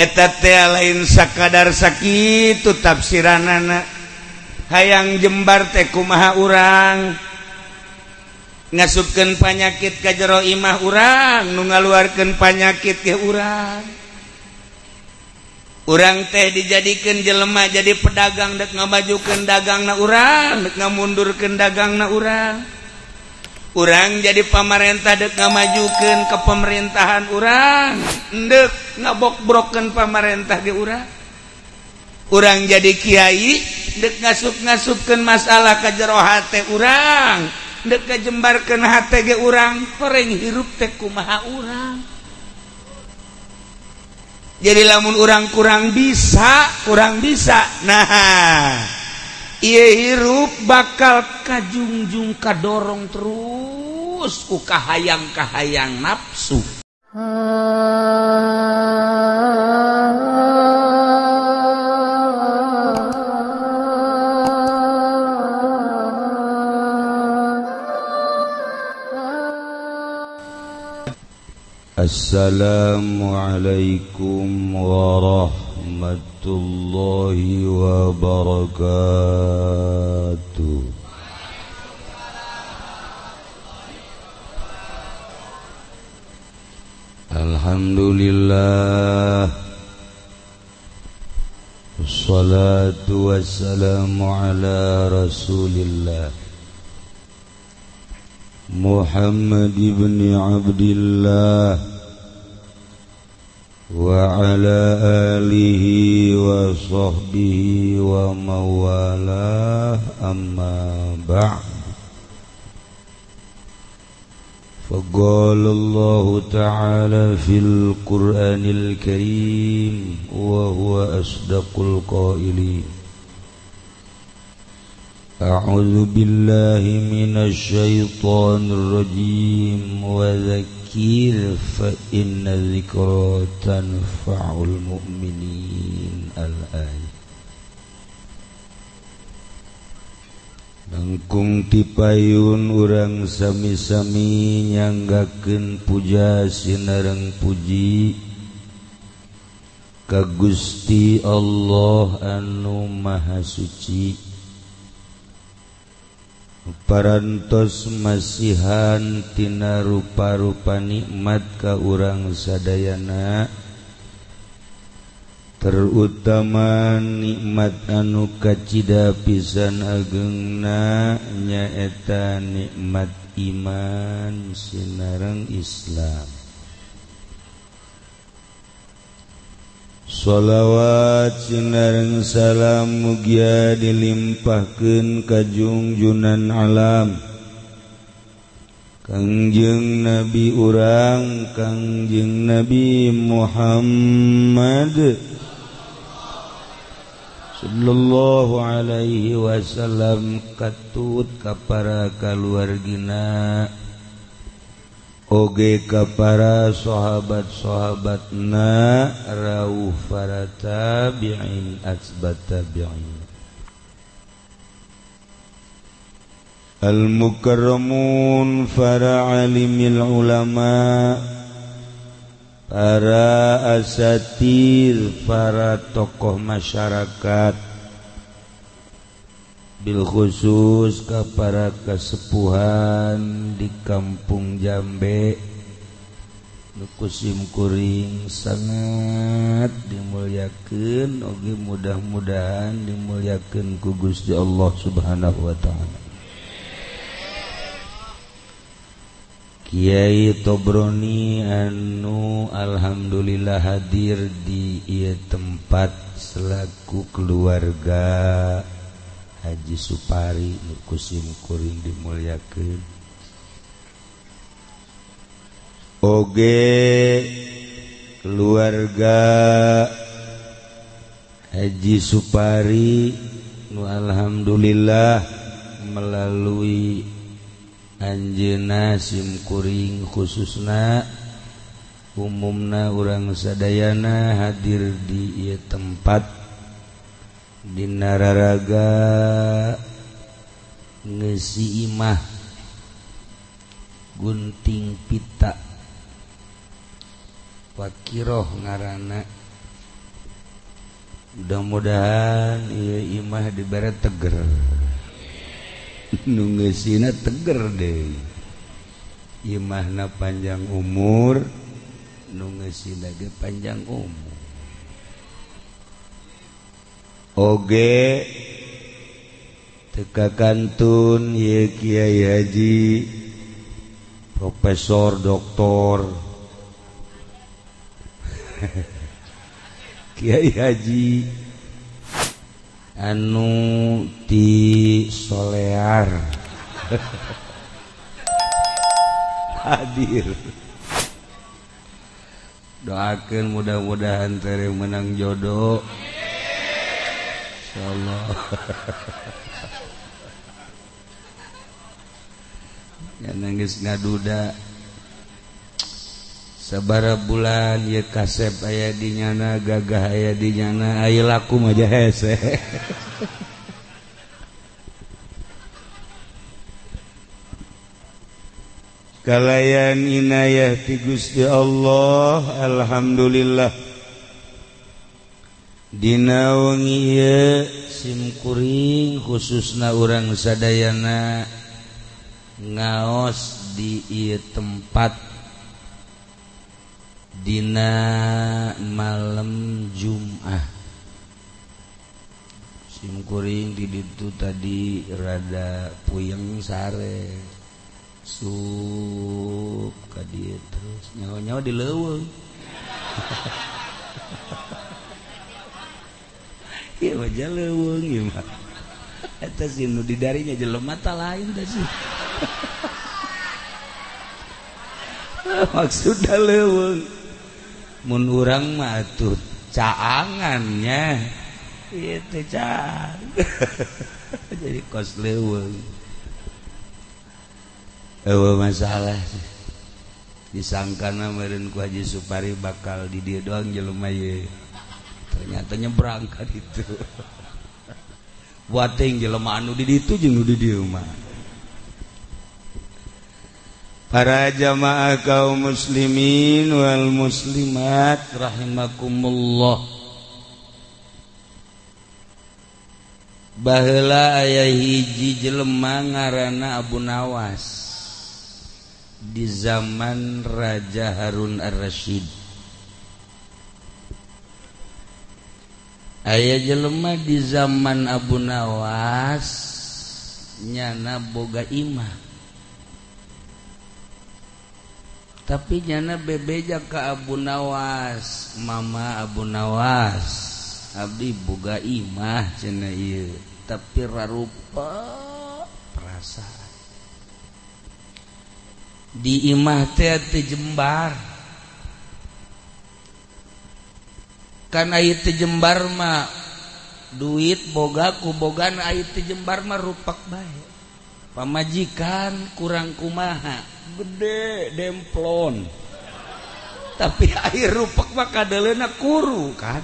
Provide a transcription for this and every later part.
Eta teh lain sakadar sakitu tafsiranana. Hayang jembar teh kumaha urang ngasupkeun panyakit ka jero imah urang, nu ngaluarkeun panyakit ke urang. Urang teh dijadikeun jelema jadi pedagang dek ngamajukeun dagangna urang, dek ngamundurkeun dagangna urang. Urang jadi pamarentah dek ngamajukeun ke pemerintahan urang, dek ngabokbrokeun pamarentah ge urang. Urang jadi kiai dek ngasup-ngasupkeun masalah ka jero hate urang, dek ngajembarkeun hate ge urang, horeng hirup teh kumaha urang. Jadi lamun urang kurang bisa, nah ieu hirup bakal kajungjung kadorong terus ku kahayang-kahayang nafsu. Assalamualaikum warahmatullahi wabarakatuh. Alhamdulillah, wassalatu wassalamu ala rasulillah Muhammad ibn Abdillah wa ala alihi wa sahbihi wa mawalah, amma ba'd. Faqala Allah ta'ala fil Qur'anil Karim wa huwa asdaqul qailin. A'udzu billahi minasy syaithanir rajim wa dzakir fa inna dzikra tanfa'ul mu'minin. Al-ayat. Langkung tipayun urang sami-sami nyanggakeun puja sinareng puji ka Gusti Allah anu Maha Suci. Parantos masihan tina rupa-rupa nikmat ka urang sadayana, terutama nikmat anu kacida pisan agengna nyaeta nikmat iman sinareng Islam. Sholawat sinareng salam mugia dilimpahkeun ka jungjunan alam Kangjeng Nabi urang, Kangjeng Nabi Muhammad sallallahu alaihi wasallam, katut ka para kaluargina oge ka para sahabat-sahabatna, rauh para tabi'in asbat tabi'in. Al-mukarramun para alimil ulama, para asatir, para tokoh masyarakat, bil khusus ka para kesepuhan di Kampung Jambe nu kusim kuring sangat dimuliakeun, oge mudah-mudahan dimuliakeun ku Gusti Allah Subhanahu wa taala. Kiai Tobroni anu alhamdulillah hadir di ieu tempat selaku keluarga Haji Supari nu kusim kuring dimuliakeun, oge keluarga Haji Supari nu alhamdulillah melalui anjeunna sim kuring khususna umumna urang sadayana hadir di ieu tempat dina raraga ngeusi imah gunting pita wakiroh ngaranna. Mudah-mudahan ieu imah dibere teger. Nu ngeusina teger deui. Imahna panjang umur, nu ngeusina ge panjang umur. Oge teka kantun ieu Kiai Haji Profesor Doktor Kiai Haji anu ti Solear hadir. Doakeun mudah-mudahan tere menang jodoh. Insyaallah. Ya nangis ngaduda sabara bulan ye kasep aya di nyana, gagah aya di nyana, aya laku mah hese. Kalayan inayah ti Gusti Allah, alhamdulillah. Dina wengi ieu simkuring khususna urang sadayana ngaos di ieu tempat dina malam Jum'ah. Simkuring di ditu tadi rada puyeng sare sup ka dieu terus nyawa-nyawa di leuweung. Ieu mah leuweung ieu mah. Eta sih nu di darinya jelema ta lain teh sih. Maksudna leuweung. Mun urang mah atuh caangannya ieu teh caang. Jadi kos leuweung. Eueuh masalah sih. Disangkana meureun ku Haji Supari bakal di dieu doang jelema ieu. Ternyata nyebrang ka ditu. Buating jelema anu di ditu jeung nu di dieu mah. Para jamaah kaum muslimin wal muslimat rahimakumullah. Baheula aya hiji jelema ngaranna Abu Nawas di zaman Raja Harun Ar-Rasyid. Aya jelema di zaman Abu Nawas nyana boga imah. Tapi nyana bebeja ka Abu Nawas, mama Abu Nawas, abdi boga imah cenah ieu, tapi rarupa perasaan. Di imah teh teu jembar. Kan aya teu jembar mah duit boga ku bogana, aya teu jembar mah rupak bae. Pamajikan kurang kumaha, gede demplon. Tapi air rupak mah kadeleuna kuru kan.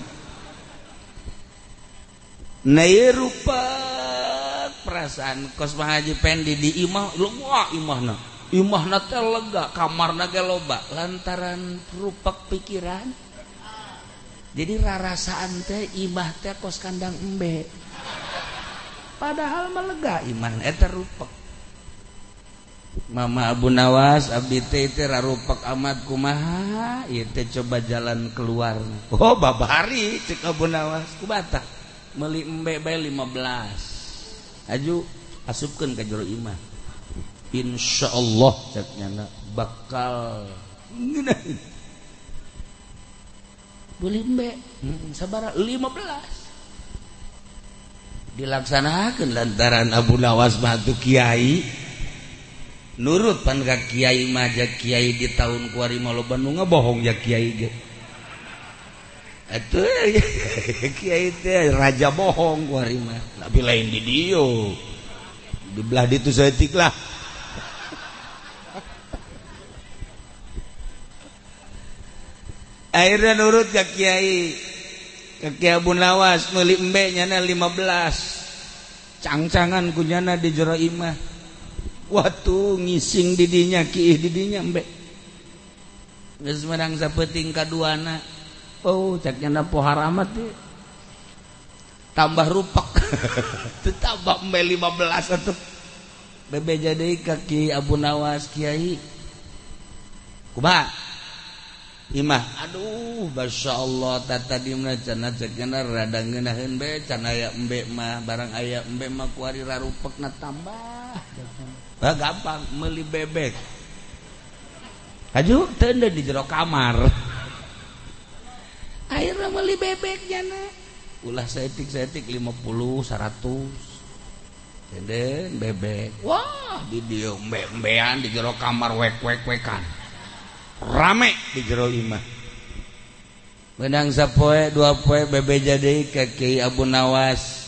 Nah ieu rupak perasaan kos Pak Haji Pendi di imah, wah imahna. Imahna teh lega, kamarna ge loba lantaran rupak pikiran. Jadi rarasaan teh imah teh kos kandang embe. Padahal mah lega imah eta rupak. Mama Abu Nawas abdi teh teh rarupak amat kumaha ieu teh coba jalan keluar. Oh babari cek Abu Nawas kubatak meuli embe bae 15. Aju asupkeun ka jero imah. Insyaallah cek nyana bakal ngeunaheun. Beli embe sabara 15 dilaksanakan lantaran Abu Nawas mah tuh kiai nurut pan ka kiai mah ja kiai di tahun kuari mah loba nu ngabohong ja kiai ge atuh kiai teh raja bohong kuari mah tapi lain di dieu di belah ditu saeutik lah. Akhirnya nurut ke kiai, ke Kiai Abu Nawas meuli embe nyana 15 cangcangan kunyana di jero imah. Waktu ngising didinya kiih didinya embe geus menang sapeting kaduana. Oh cek nyana pohar amat ieu. Tambah rupak. Tambah embe 15 atuh. Bebeja deui ka Ki Abu Nawas kiai. Kumaha? Imah. Aduh, Masya Allah tata dimna cenah cekna rada ngeunaheun be can aya embe mah barang aya embe mah kuari rarupekna tambah. Bah gampang meuli bebek. Haju teu di jero kamar. Akhirna meuli bebek jana. Ulah saeutik-saeutik 50 100. Tenden bebek. Wah, di dieu embe-embean di jero kamar wek-wek-wekan. Rame di jero imah. Benang sapoe dua poe bebeja deui ka Kiai Abu Nawas.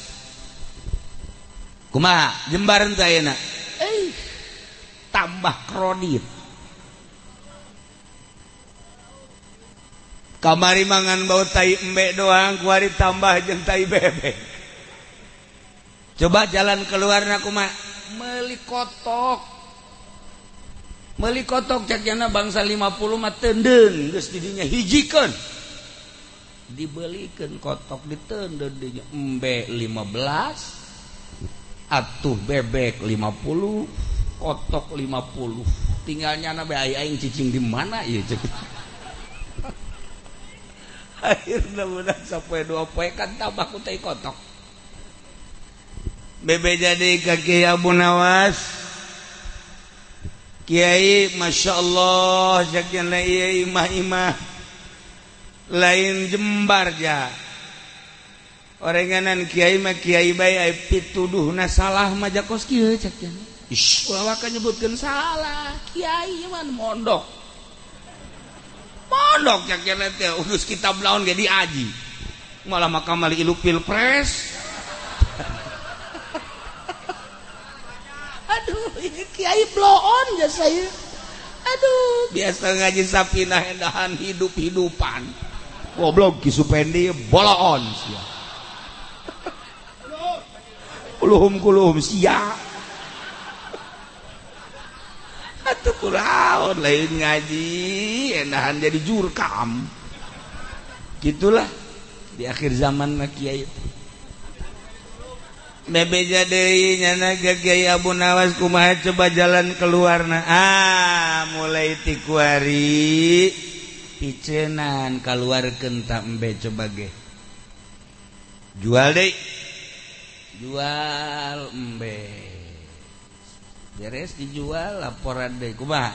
Kumaha jembar teh ayeuna? Tambah kredit. Kamari mangan bau tai embe doang, kuari tambah jeung tai bebek. Coba jalan keluarna kumaha? Meuli kotok. Meuli kotok cek jana bangsa 50 mah teunden geus di dinya hijikeun. Dibelikeun kotok diteundeun dinya embe 15 atuh bebek 50 kotok 50. Tinggal nyana be aing cicing di mana ieu cek. Akhirna menang sapoe dua poe kan tambah ku tai kotok. Bebeja deui ka Kiai Abu Nawas. Kiai Masya Allah sakian ieu imah-imah lain jembar ja. Orenganan kiai mah kiai bae ai pituduhna salah mah jakos kieu cek cenah. Ish ulah waka nyebutkeun salah, kiai mah mondok. Mondok cek cenah teh urus kitab laon ge diaji. Malah makamal ilu pilpres. Aduh, ini kiai bloon ya saya. Aduh, biasa ngaji sapinah endahan hidup-hidupan. Goblok Ki Supendi boloon sia. Kuluhum-kuluhum sia. Atuh kuraon lain ngaji endahan jadi jurkam. Gitulah di akhir zaman mah kiai. Bebeja deui nyana ka Kiai Abu Nawas kumaha coba jalan keluarna. Ah, mulai ti kuari picenan kaluarkeun ta embe coba ge. Jual deui. Jual embe. Beres dijual laporan deui kumaha?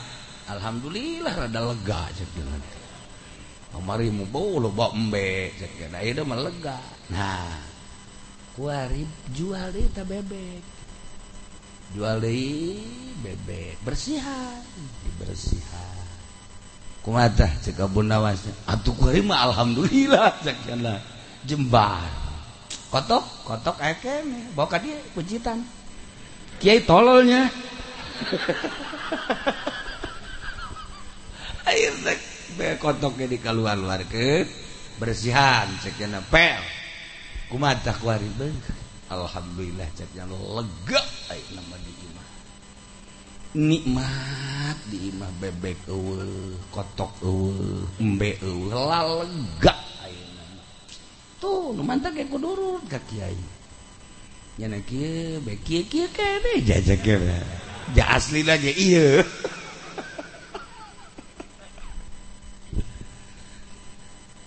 Alhamdulillah rada lega cek cenah. Kamari mu bau loba embe cek cenah ieu mah lega. Nah, kuari jual deui ta bebek. Jual deui bebek, bersihan, dibersihan. Kumaha tah cek Abu Nawas? Atuh kuari mah alhamdulillah cek cenah. Jembar. Kotok, kotok aya keneh, bawa ka dieu kuncitan. Kiai tololnya. Akhirna be kotoknya dikaluar-luarkeun, bersihan cek cenah pel. Kumaha tah kuari beuh. Alhamdulillah cek nya lega ayeuna mah di imah. Nikmat di imah bebek eueuh, kotok eueuh, embe eueuh, lega ayeuna mah. Tuh nu mantap ge kudu nurut ka kiai. Nya kieu be kieu kieu keneh jajak ja aslina ge ieu.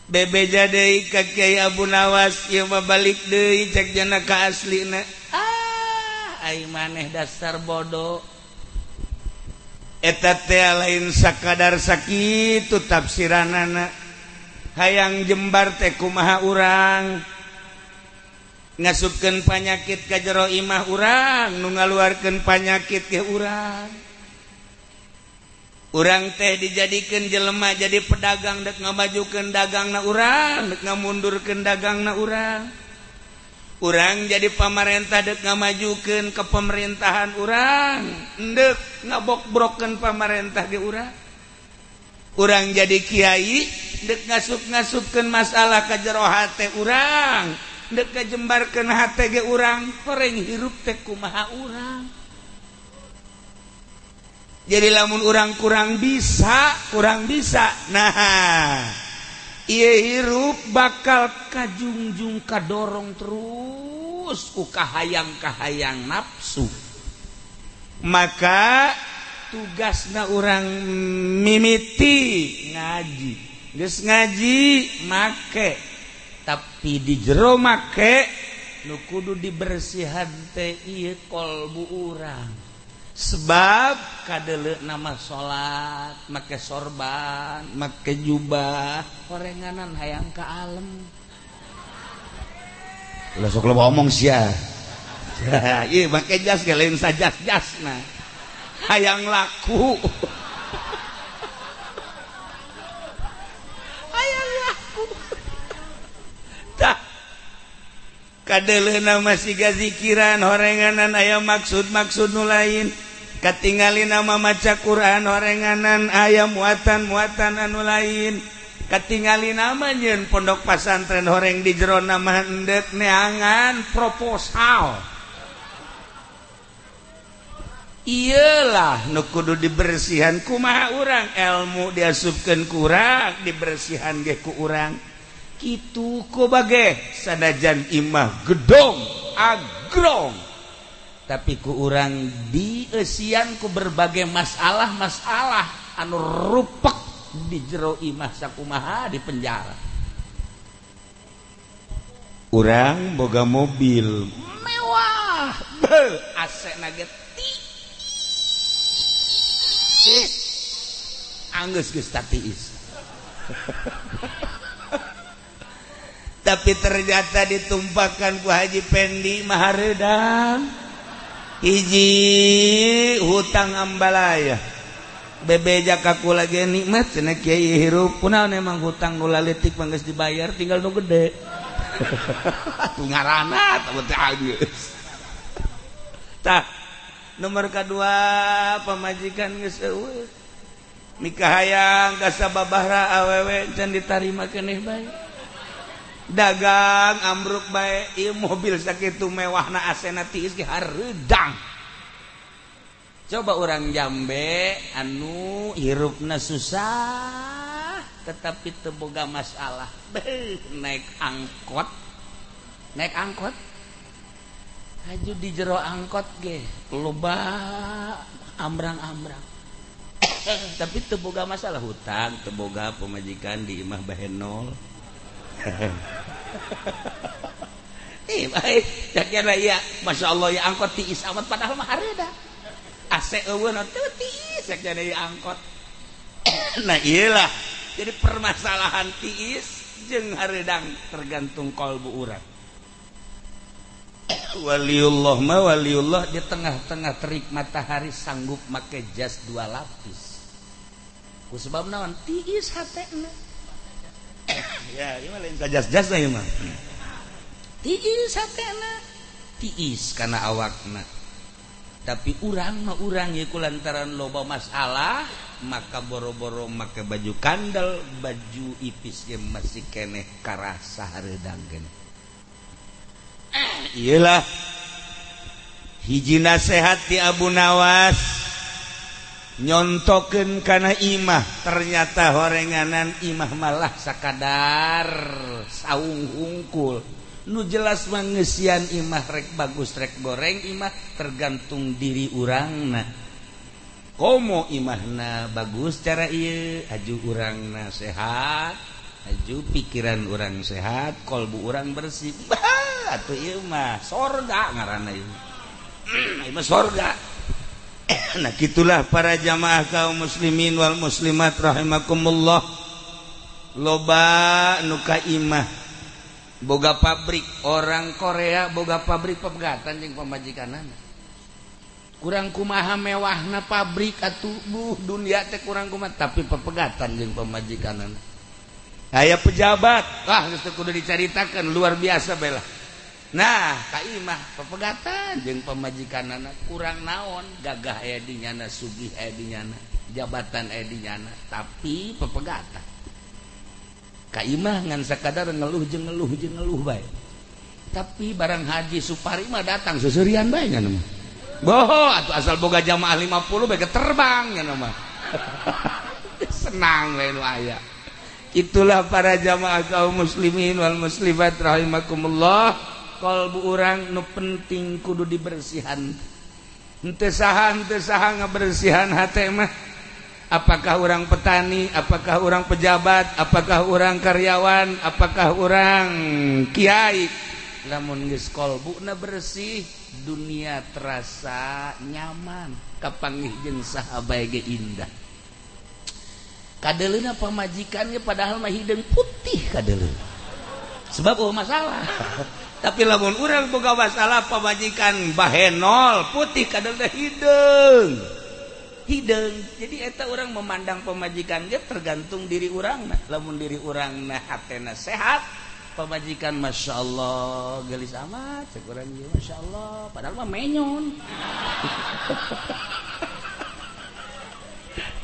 Bebeja deui ka Kiai Abu Nawas ieu mah balik deui cek jana ka aslina. Ah, ai maneh dasar bodoh. Eta teh lain sakadar sakitu tafsiranana. Hayang jembar teh kumaha urang. Ngasupkeun panyakit ka jero imah urang, nu ngaluarkeun panyakit ke urang. Urang teh dijadikeun jelema jadi pedagang dek ngamajukeun dagangna urang, dek ngamundurkeun dagangna urang. Urang jadi pamarentah dek ngamajukeun ke pemerintahan urang, dek ngabokbrokeun pamarentah ge urang. Urang jadi kiai dek ngasup-ngasupkeun masalah ka jero hate urang, dek ngajembarkeun hate ge urang, horeng hirup teh kumaha urang. Jadi lamun urang kurang bisa, nah Ieu hirup bakal kajungjung kadorong terus ku kahayang-kahayang nafsu. Maka tugasna urang mimiti ngaji. Geus ngaji make, tapi di jero make nu kudu dibersihan teh ieu kolbu urang. Sebab kadeleuk nama salat, make sorban, make jubah, horenganan hayang ka alem. Ulah sok loba omong sia. Ieu make jas ge lain sajas-jasna. Hayang laku. Hayang laku. Tah kadeleuna masih gazikiran horenganan aya maksud-maksud nu lain. Katingali nama maca Quran horenganan aya muatan-muatan anu lain. Katingali nama nyeun pondok pasantren horeng di jero nama endek neangan proposal. Iyalah nu kudu dibersihan kumaha urang, ilmu diasupkeun ku urang, dibersihan ge ku urang. Kitu ku bage sanajan imah gedong agrong, tapi ku urang dieusian ku berbagai masalah-masalah anu rupek di jero imah sakumaha di penjara. Urang boga mobil mewah, beuh AC na ge tiis, anggeus geus tatiis. Tapi ternyata ditumpahkan ku Haji Pendi mahareudang. Hiji hutang ambalaya. Bebeja kaku lagi nikmat cenah kiai hirup. Kunaon emang hutang nu laletik mah geus dibayar tinggal nu gede. Atuh ngaranna teh geus. Tah nomor kadua pamajikan geus eueuh. Nikah hayang ka sababahra awewe can ditarima keneh bae. Dagang ambruk bae, ieu mobil sakitu mewahna asena tiis ge hareudang. Coba urang Jambe anu hirupna susah tetapi teu boga masalah. Beuh, naik angkot. Naik angkot. Haju di jero angkot ge loba ambrang-ambrang. Tapi teu boga masalah hutang, teu boga pamajikan di imah bahenol. Baik, caknya ya, masya Allah ya angkot tiis amat padahal mah hareudang. AC eueuh teu tiis caknya ya angkot. Nah iyalah, jadi permasalahan tiis jeung hareudang tergantung kalbu urang. Waliullah ma waliullah di tengah-tengah terik matahari sanggup make jas 2 lapis. Ku sebab naon tiis hatena. Ya, ieu mah lain sajas-jasna ieu mah. Tiis hatena, tiis kana awakna. Tapi urang mah urang ieu kulantaran loba masalah, maka boro-boro make baju kandel, baju ipis ge masih keneh karasa hareudang keneh. Iyalah hiji nasehat ti Abu Nawas nyontokeun kana imah, ternyata horenganan imah malah sakadar saung hungkul. Nu jelas mangeusian imah rek bagus rek goreng imah tergantung diri urangna. Komo imahna bagus cara ieu, aju urangna sehat, aju pikiran urang sehat, kolbu urang bersih. Bah, atuh ieu mah sorga ngaranna ieu. Ieu mah sorga. Nah gitulah para jamaah kaum muslimin wal muslimat rahimakumullah. Loba nu ka imah boga pabrik, orang Korea boga pabrik pepegatan jeung pamajikanana. Kurang kumaha mewahna pabrik atuh buh dunia teh kurang kumaha tapi pepegatan jeung pamajikanana. Aya pejabat, wah geus teu kudu dicaritakeun luar biasa bae lah. Nah, ka imah pepegatan jeung pamajikanana kurang naon, gagah aya di nyana, sugih aya di nyana, jabatan aya di nyana, tapi pepegatan. Ka imah ngan sakadar ngeluh jeung ngeluh jeung ngeluh bae. Tapi barang Haji Supari mah datang seuseurian bae nya mah. Boho atuh asal boga jamaah 50 bae terbang nya mah. Senang we nu aya. Itulah para jamaah kaum muslimin wal muslimat rahimakumullah. Kalbu urang nu penting kudu dibersihan. Henteu saha ngabersihan hate mah. Apakah orang petani, apakah orang pejabat, apakah orang karyawan, apakah orang kiai. Lamun geus kolbuna bersih, dunia terasa nyaman, kapanggih jeung saha bae ge indah. Kadeleuna pamajikannya padahal mah hideung putih kadeleuna. Sebab eueuh masalah. Tapi lamun urang boga masalah pamajikan bahenol putih kadeleuna hideung. Hideung. Jadi eta orang memandang pemajikan ge tergantung diri urang. Lamun diri urang na hatena sehat, pemajikan masya Allah gelis amat, cek urang ieu masya Allah, padahal mah menyon.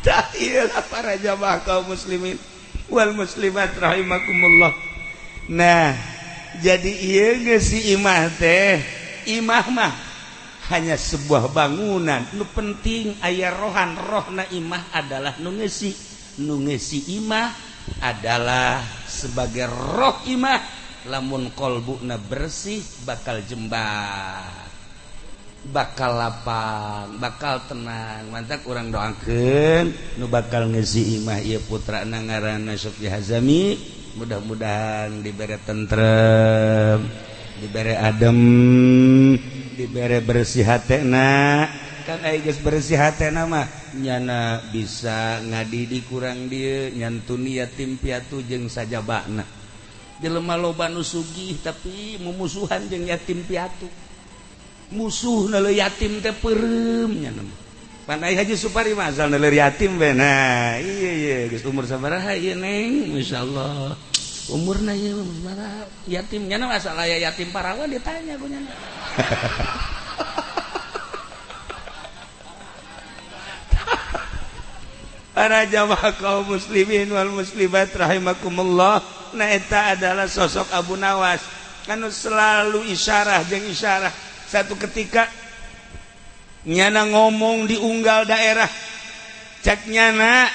Tah ieu lah para jamaah kaum muslimin wal muslimat rahimakumullah. Nah, jadi ieu geus si imah teh, imah mah hanya sebuah bangunan. Nu penting aya rohan, rohna imah adalah nu ngeusi. Nu ngeusi imah adalah sebagai roh imah. Lamun kolbuna bersih bakal jembar, bakal lapang, bakal tenang. Mantak urang doakeun nu bakal ngeusi imah ieu putrana ngaranna Sofi Hazami, mudah-mudahan dibere tentrem, dibere adem, dibere bersih hatena. Kan aya geus bersih hatena mah nyana bisa ngadidik kurang dieu, nyantuni yatim piatu jeung sajabana. Jelema loba nu sugih tapi mumusuhan jeung yatim piatu. Musuhna leuh yatim teh peureum nyana mah. Pan aya Haji Supari mah asal leur yatim we. Nah, ieu ieu geus umur sabaraha ieu Neng? Masyaallah. Umurna ieu sabaraha? Yatim nyana asal aya yatim parawan ditanya ku nyana. Para jamaah kaum muslimin wal muslimat rahimakumullah. Nah eta adalah sosok Abu Nawas anu selalu isyarah jeung isyarah. Satu ketika nyana ngomong di unggal daerah, cek nyana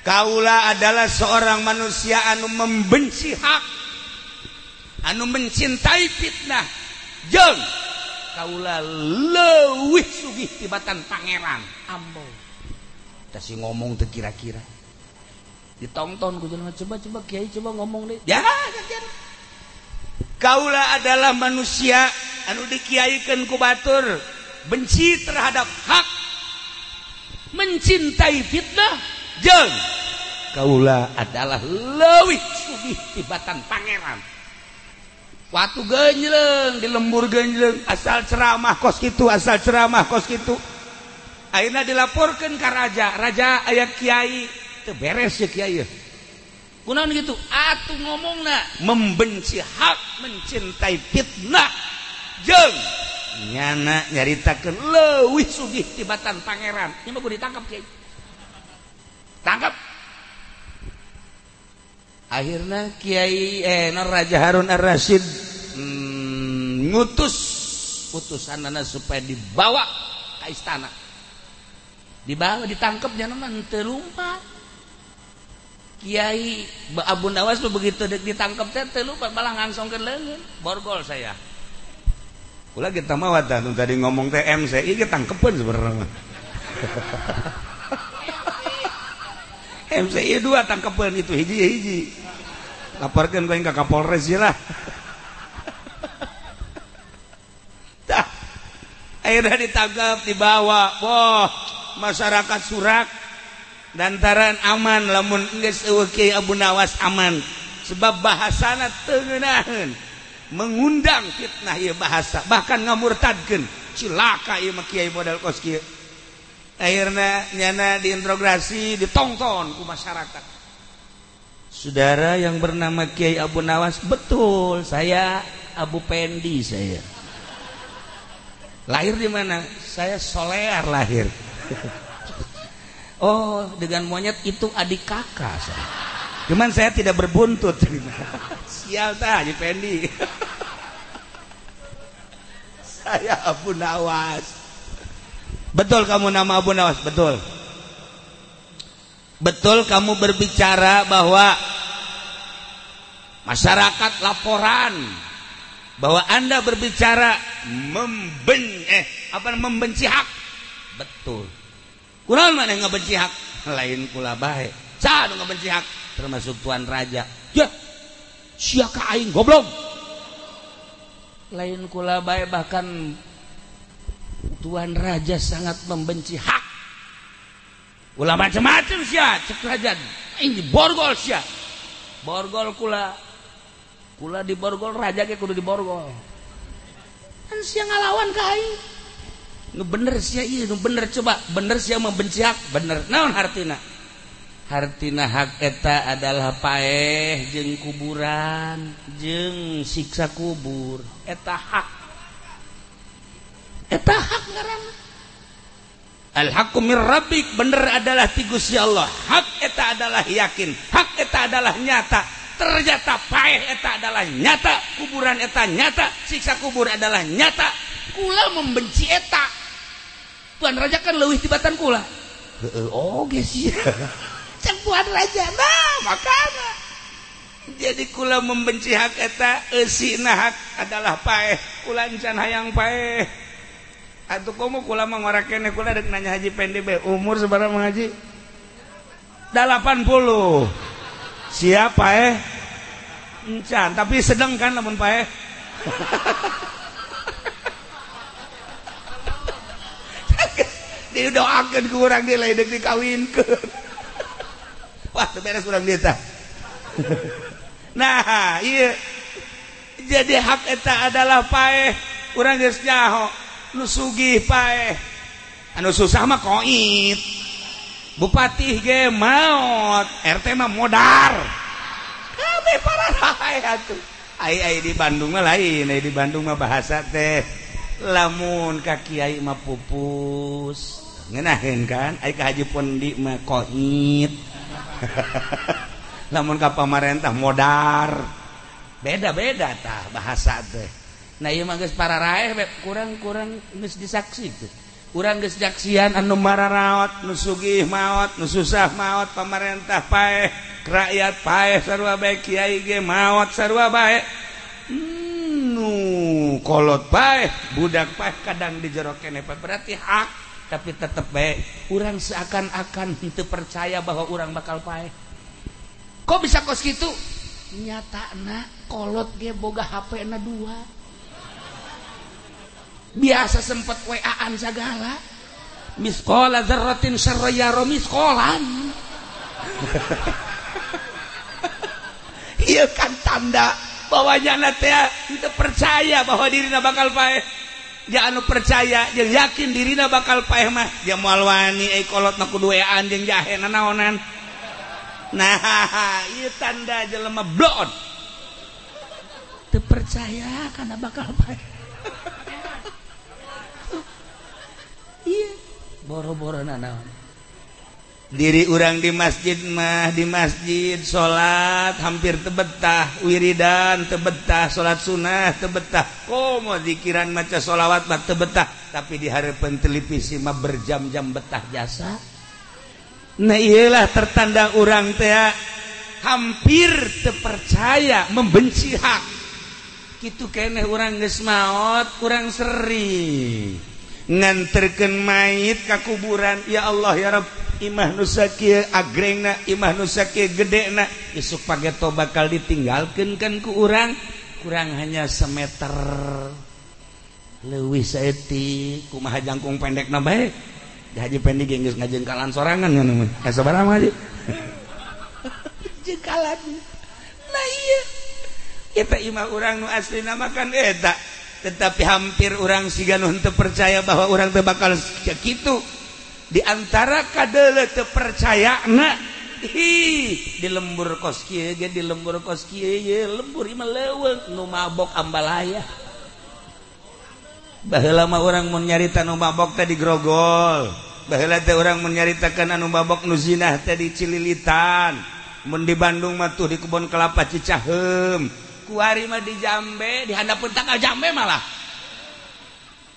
kaula adalah seorang manusia anu membenci hak, anu mencintai fitnah, jeung kaula leuwih sugih tibatan pangeran. Ambo tah si ngomong teu kira-kira ditonton ku jelema, coba-coba kiai coba ngomong deh. Ya, kaula adalah manusia anu dikiaikeun ku batur, benci terhadap hak, mencintai fitnah, jeung kaula adalah leuwih sugih tibatan pangeran. Watu genjleng di lembur genjleng, asal ceramah kos kitu, asal ceramah kos kitu. Ayeuna dilaporkeun ka raja, raja aya kiai teu beres ya kiai. Kunaon gitu? Atuh ngomongna membenci hak, mencintai fitnah, jeung nyana nyaritakeun leuwih sugih tibatan pangeran. Ieu mah kudu ditangkap kiai. Tangkap. Akhirna kiai Raja Harun Ar-Rasyid ngutus utusanana supaya dibawa ka istana. Dibawa ditangkap nyana mah teu lumpat. Kiai Abu Nawas begitu ditangkap teh teu lumpat, malah ngangsongkeun leungeun. Borgol saya. Kula kita mah wadah tadi ngomong teh MC, ieu tangkepeun sebenarnya. MC dua tangkepeun itu hiji-hiji. Laporkeun ku ka Kapolres ieu lah. Tah. Akhirnya ditangkap, dibawa. Wah, masyarakat surak lantaran aman lamun geus eueuh Kiai Abu Nawas aman. Sebab bahasana teu ngeunaheun, mengundang fitnah ieu bahasa, bahkan ngamurtadkeun. Cilaka ieu mah kiai model kos kieu. Akhirnya nyana diinterogasi, ditonton ku masyarakat. Saudara yang bernama Kiai Abu Nawas, betul, saya Abu Pendi saya. Lahir di mana? Saya Solear lahir. Oh, dengan monyet itu adik kakak saya. Cuman saya tidak berbuntut. Sial tah Haji Pendi. Saya Abu Nawas. Betul kamu nama Abu Nawas? Betul. Betul kamu berbicara bahwa masyarakat laporan bahwa Anda berbicara membenci hak. Betul. Kunaon maneh ngabenci hak? Lain kula bae. Saha nu ngabenci hak? Termasuk tuan raja. Ya, sia ka aing goblok. Lain kula bae, bahkan tuan raja sangat membenci hak. Ulah macam-macam sia, cek raja. Aing diborgol sia. Borgol kula. Kula diborgol, raja ge kudu diborgol. Kan sia ngalawan ka aing. Nu bener sia ieu, nu bener coba, bener sia membenci hak, bener. Naon hartina? Hartina hak eta adalah paeh jeung kuburan, jeung siksa kubur. Eta hak. Eta hak ngaranna. Al haqqu mir rabbik, bener adalah ti Gusti Allah. Hak eta adalah yakin, hak eta adalah nyata. Ternyata paeh eta adalah nyata, kuburan eta nyata, siksa kubur adalah nyata. Kula membenci eta. Tuan raja kan leuwih tibatan kula. Heeh, oge sia. Cek tuan raja, nah makana. Jadi kula membenci hak eta, eusina hak adalah paeh. Kula encan hayang paeh. Atuh komo kula mah ngora keneh, kula rek nanya Haji Pendi bae, umur sabaraha Mang Haji? 80. Siap paeh? Encan, tapi sedang kan lamun paeh. Didoakeun ku urang deui lain deuk dikawinkeun. Wah, teu beres urang dieu tah. Nah, ieu jadi hak eta adalah paeh. Urang geus nyaho nu sugih paeh, anu susah mah koit. Bupati ge maot, RT mah modar. Kabeh pararae atuh. Ai di Bandung mah lain, ai di Bandung mah bahasa teh lamun ka kiai mah pupus. Ngeunaheun kan? Ai ka Haji Pondi mah koit. Lamun ka pamarentah modar. Beda-beda tah bahasa teh. Nah ieu mah geus pararaeh kurang-kurang geus disaksi teh. Urang geus jaksian anu mararaot, nu sugih maot, nu susah maot, pamarentah paeh, rakyat paeh sarua bae, kiai ge maot sarua bae. Nu kolot paeh, budak paeh kadang di jero keneh berarti hak, tapi tetep bae urang seakan-akan henteu percaya bahwa urang bakal paeh. Kok bisa kos kitu? Nyatana kolot ge boga HP-na 2. Biasa sempet WA-an segala. Misqala dzarratin syarra yara misqalan. Ieu kan tanda bahwa nyana teh teu percaya bahwa dirina bakal paeh. Ja anu percaya jeung yakin dirina bakal paeh mah dia moal wani euy kolot mah kudu WA-an jeung jahe nanaonan. Nah, ieu tanda jelema blon. Teu percaya kana bakal paeh. Iya, boro-boro nanaon. Diri urang di masjid mah, di masjid salat hampir tebetah, wiridan tebetah, salat sunnah tebetah, komo zikiran maca sholawat mah tebetah, tapi di hareupeun televisi mah berjam-jam betah jasa. Nah iyalah tertanda urang teh hampir terpercaya membenci hak. Kitu keneh urang geus maot, urang seri nganterkeun mayit ka kuburan. Ya Allah ya Rabb, imah nu sakieu agrengna, imah nu sakieu gedena, isuk pageto bakal ditinggalkeun kan ku urang, kurang hanya semeter leuwih saeutik. Kumaha jangkung pendekna bae? Haji Pendi ge geus ngajengkalan sorangan ngono mah. Sabaraha mah Haji? Jengkalan. Nah iya. Eta imah urang nu aslina mah kan eta. Tetapi hampir orang siga nu henteu percaya bahwa urang teh bakal kitu. Di antara kadeuleu teu percayana, hi di lembur kos kieu ge, di lembur kos kieu ye, lembur imah leuweung nu mabok ambalaya. Baheula mah urang mun nyarita nu mabok teh digrogol. Baheula teh urang mun nyaritakeun anu mabok nu zinah teh dicililitan. Mun di Bandung mah tuh di kebon kelapa Cicaheum. Kuari mah di Jambe, di handapeun tangkal jambe malah.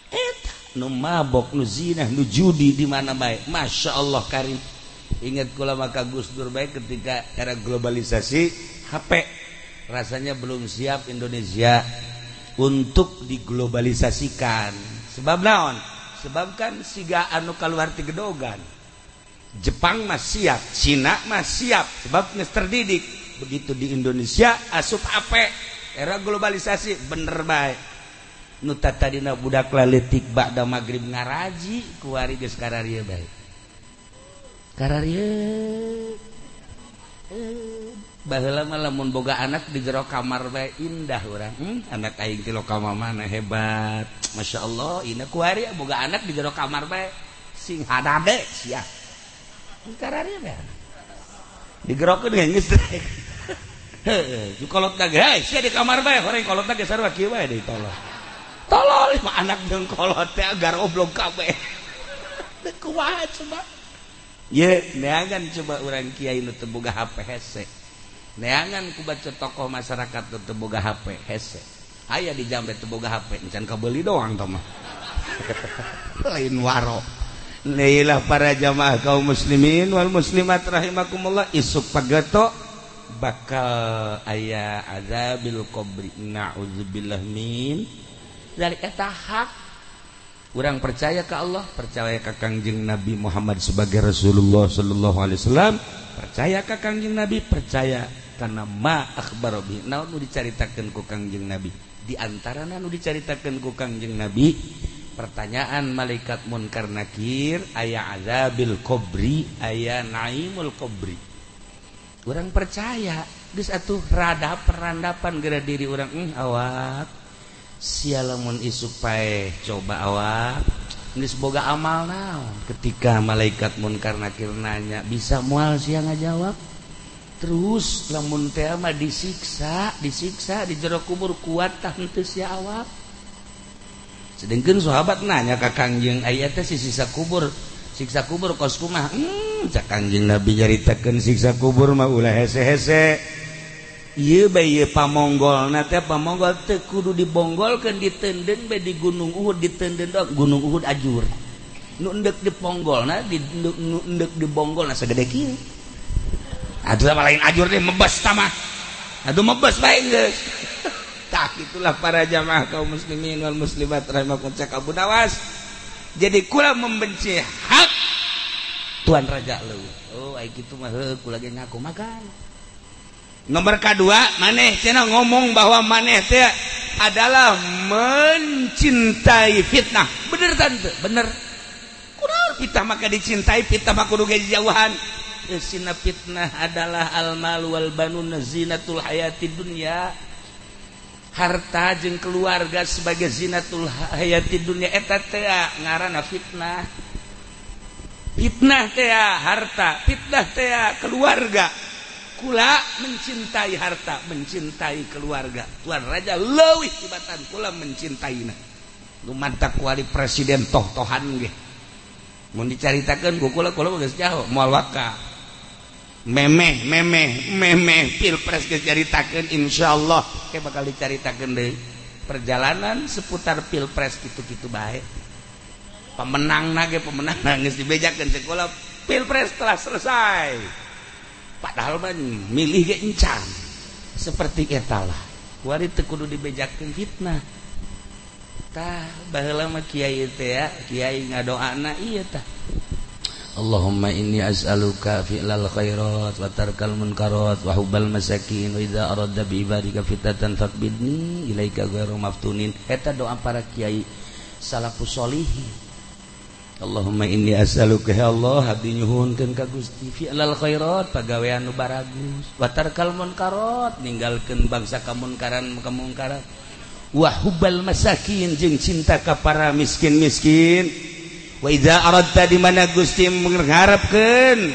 Eta nu mabok, nu zinah, nu judi di mana bae. Masya Allah karim. Ingat kula maka Gus Dur baik ketika era globalisasi HP rasanya belum siap Indonesia untuk diglobalisasikan. Sebab naon? Sebab kan siga anu kaluar ti gedogan. Jepang mah siap, Cina mah siap, sebab geus terdidik. Begitu di Indonesia asup HP era globalisasi bener bae. Nu tadina budak laletik ba'da magrib ngaraji kuari geus kararieu bae. Kararieu. Baheula mah lamun boga anak di jero kamar bae indah urang. Anak aing ti lokal mana hebat. Masya Allah, ina kuari boga anak di jero kamar bae sing hadade sia. Kararieu bae. Digerokeun geus geus. Heuh, kolot ge hei sia di kamar bae, horeng kolotna ge sarua kieu bae deui tolol. Tolol mah anak jeung kolot teh garoblog kabeh. Teu kumaha coba. Ye, neangan coba urang kiai nu teu boga HP hese. Neangan ku baca tokoh masyarakat nu teu boga HP hese. Aya di jambe teu boga HP, encan kabeuli doang tah mah. Lain waro. Neilah para jamaah kaum muslimin wal muslimat rahimakumullah, isuk pageto bakal aya azabil qabri. Na'udzubillah min dari eta hak. Urang percaya ke Allah, percaya ke Kangjeng Nabi Muhammad sebagai Rasulullah sallallahu alaihi wasallam, percaya ke Kangjeng Nabi, percaya karena ma akhbaro bi. Naon nu dicaritakeun ku Kangjeng Nabi? Di antarana nu dicaritakeun ku Kangjeng Nabi, pertanyaan malaikat munkar nakir, aya azabil qabri, aya naimul qabri. Urang percaya, geus atuh rada perandapan geura diri urang, awak sia lamun isuk paeh coba awak geus boga amal naon. Ketika malaikat munkar nakir nanya, bisa moal sia ngajawab? Terus lamun teh mah disiksa, disiksa di jero kubur kuat tah henteu sia awak. Sedengkeun sahabat nanya ka Kangjeng, aya teh si siksa kubur, siksa kubur kos kumaha? Cak Kangjeng Nabi nyaritakeun siksa kubur mah ulah hese-hese. Ieu bae ieu pamonggolna teh pamonggol teu kudu dibonggolkeun, ditenden bae di Gunung Uhud, ditenden doang Gunung Uhud ajur. Nu endek diponggolna, di nu endek dibonggolna sagede kieu. Atuh mah lain ajur deh mebes tah mah. Atuh mebes bae geus. Tah itulah para jamaah kaum muslimin wal muslimat rahimakumullah cak Abu Nawas. Jadi kula membenci hak Tuan Raja leuwih. Oh ai kitu mah heuh kula ge ngaku makan. Nomor kedua, maneh cenah ngomong bahwa maneh teh adalah mencintai fitnah. Bener tante, bener. Kunaon fitnah maka dicintai, fitnah mah kudu ge jauhan. Sina fitnah adalah al-mal wal banun zinatul hayati dunya. Harta jeung keluarga sebagai zinatul hayati dunya eta teh ngaranna fitnah. Fitnah teh harta, fitnah teh keluarga. Kula mencintai harta, mencintai keluarga. Tuan Raja leuwih tibatan kula mencintaina. Nu mantak kuali presiden toh-tohan ge. Mun dicaritakeun ku kula, kula geus jauh moal waka. Memeh memeh memeh pilpres geus caritakeun, insyaallah ke bakal dicaritakeun deui. Perjalanan seputar pilpres kitu-kitu bae. Pemenangna ge pemenangna geus dibejakeun cek kula pilpres telah selesai. Padahal mah milih ge encan. Seperti eta lah. Kuari teu kudu dibejakeun fitnah. Tah baheula mah kiai teh ya, kiai ngadoana ieu tah. Allahumma inni as'aluka fi'lal khairat wa tarkal munkarat wa hubbal masakin wa idza aradta bi ibadika fitnatan faqbidni ilaika ghairu maftunin. Eta doa para kiai salafus sholihin. Allahumma inni as'aluka ya Allah abdi nyuhunkeun ka Gusti fi'lal khairat pagawean nu baragus wa tarkal munkarat ninggalkeun bangsa kamunkaran kamungkaran wa hubbal masakin jeung cinta ka para miskin-miskin wa idza aradta di mana Gusti mengharapkeun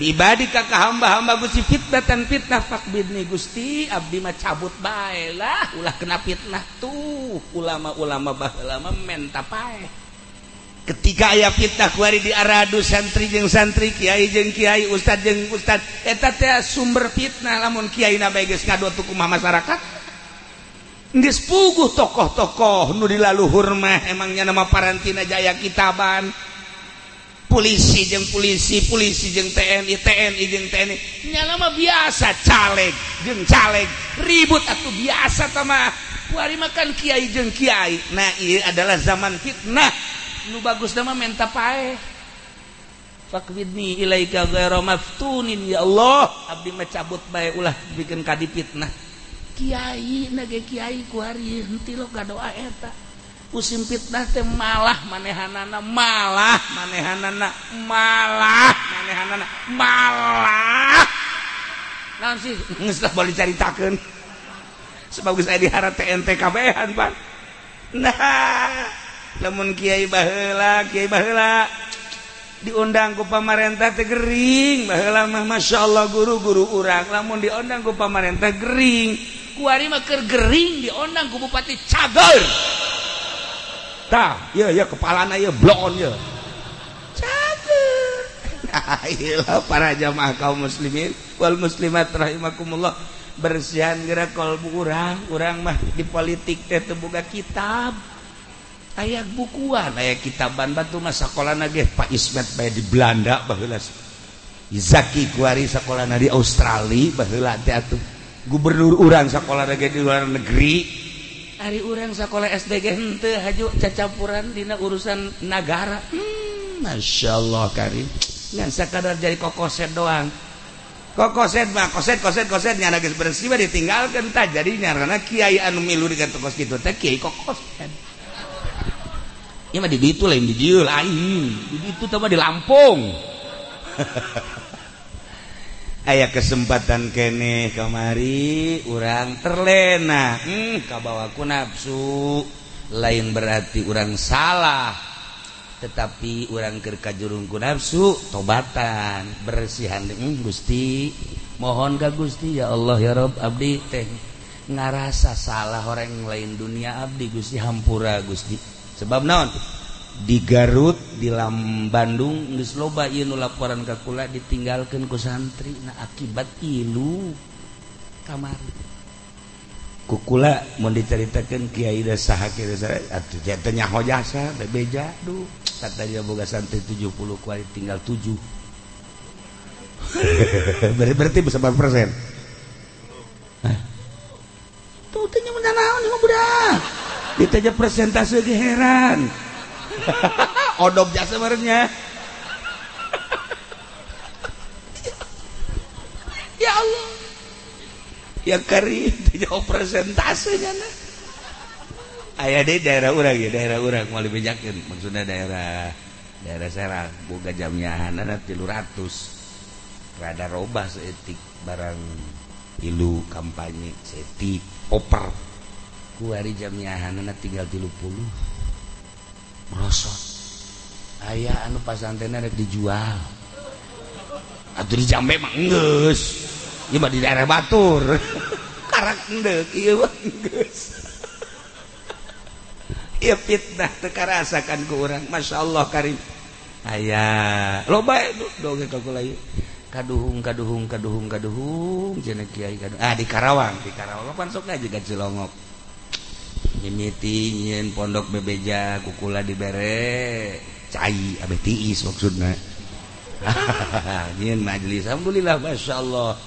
bi ibadika ka hamba-hamba Gusti fitnatan fitnah faqbidni Gusti abdi mah cabut bae lah ulah kena fitnah tuh ulama-ulama baheula mah menta paeh. Ketika aya fitnah kuari diaradu santri jeung santri, kiai jeung kiai, ustad jeung ustad, eta teh sumber fitnah lamun kiai na bae geus ngadotu kumaha masyarakat. Geus puguh tokoh-tokoh nu dilaluhur mah emangnya nama parantina jaya kitaban. Polisi jeung polisi, polisi jeung TNI, TNI jeung TNI. Nyala mah biasa caleg jeung caleg ribut atuh biasa tah mah. Kuari makan kiai jeung kiai. Nah, ieu adalah zaman fitnah. Nu bagus mah menta paeh. Faqbidni ilaika ghairu maftunin ya Allah. Abdi mah cabut bae ulah bikin kadi fitnah. Kiai na ge kiai kuari henteu lo doa eta. Musim fitnah teh malah manehanana, malah manehanana, malah manehanana, malah. Naon sih geus lah boleh caritakeun. Sebab geus aya diharap TNT kabehan, Pak. Nah, lamun kiai baheula diundang ku pamarentah teh gering, baheula mah masyaallah guru-guru urang lamun diundang ku pamarentah gering. Kuari mah keur gering diundang ku bupati cager. Tah, ieu ya kepalana ieu bloon ieu. Cager. Nah, ieu para jamaah kaum muslimin wal muslimat rahimakumullah. Bersihan geura kalbu urang, urang mah di politik teh teu boga kitab. Aya bukuan, aya kitaban batu mah sakolana ge Pak Ismet bae di Belanda baheula. Zaki kuari sakolana di Australia baheula teh atuh. Gubernur urang sakolana ge di luar negeri. Ari urang sakola SD ge henteu haju cacampuran dina urusan nagara. Masyaallah karim. Ngan sakadar jadi kokoset doang. Kokoset mah koset koset koset nyana geus bersih mah ditinggalkeun tah jadi nyarana kiai anu milu dengan tokos kitu teh kiai kokoset. Ieu mah di ditu lain di dieu lain. Di ditu teh mah di Lampung. Aya kesempatan keneh kamari urang terlena, kabawa ku nafsu. Lain berarti urang salah, tetapi urang keur kajurung ku nafsu tobatan bersihan. Gusti mohon ka Gusti ya Allah ya Rob, abdi teh ngarasa salah orang lain dunia abdi Gusti hampura Gusti. Sebab naon di Garut di Bandung geus loba ieu nu laporan ka kula ditinggalkeun ku santri. Nah akibat ilu kamari ku kula mun dicaritakeun kiai da saha kieu atuh teh nyaho jasa bebeja duh katanya boga santri 70 kuari tinggal 7. Berarti berapa persen? Tuh teh nyamun naon ieu budak ditanya persentase ge heran. Odob jasa barengnya. Ya Allah. Ya kari jauh persentasenya nah. Aya di daerah urang ya, daerah urang moal dibejakeun, maksudna daerah daerah Serang boga jamiahanana 300. Rada robah seetik barang ilu kampanye seetik oper. Kuari jamiahanana tinggal 30. Merosot. Aya anu pasantrenna rek dijual. Atuh di Jambe mah enggeus. Ieu mah di daerah batur. Karak endeuk ieu mah enggeus. Ieu fitnah teu karasakan ku urang. Masyaallah karim. Aya loba dongeng ka kula ieu. Kaduhung kaduhung kaduhung kaduhung cenah kiai kaduhung. Ah di Karawang pan sok aja ka Cilongok. Mimiti nyieun pondok bebeja kukula dibere cai abeh tiis maksudna. Nyieun majelis alhamdulillah masyaallah.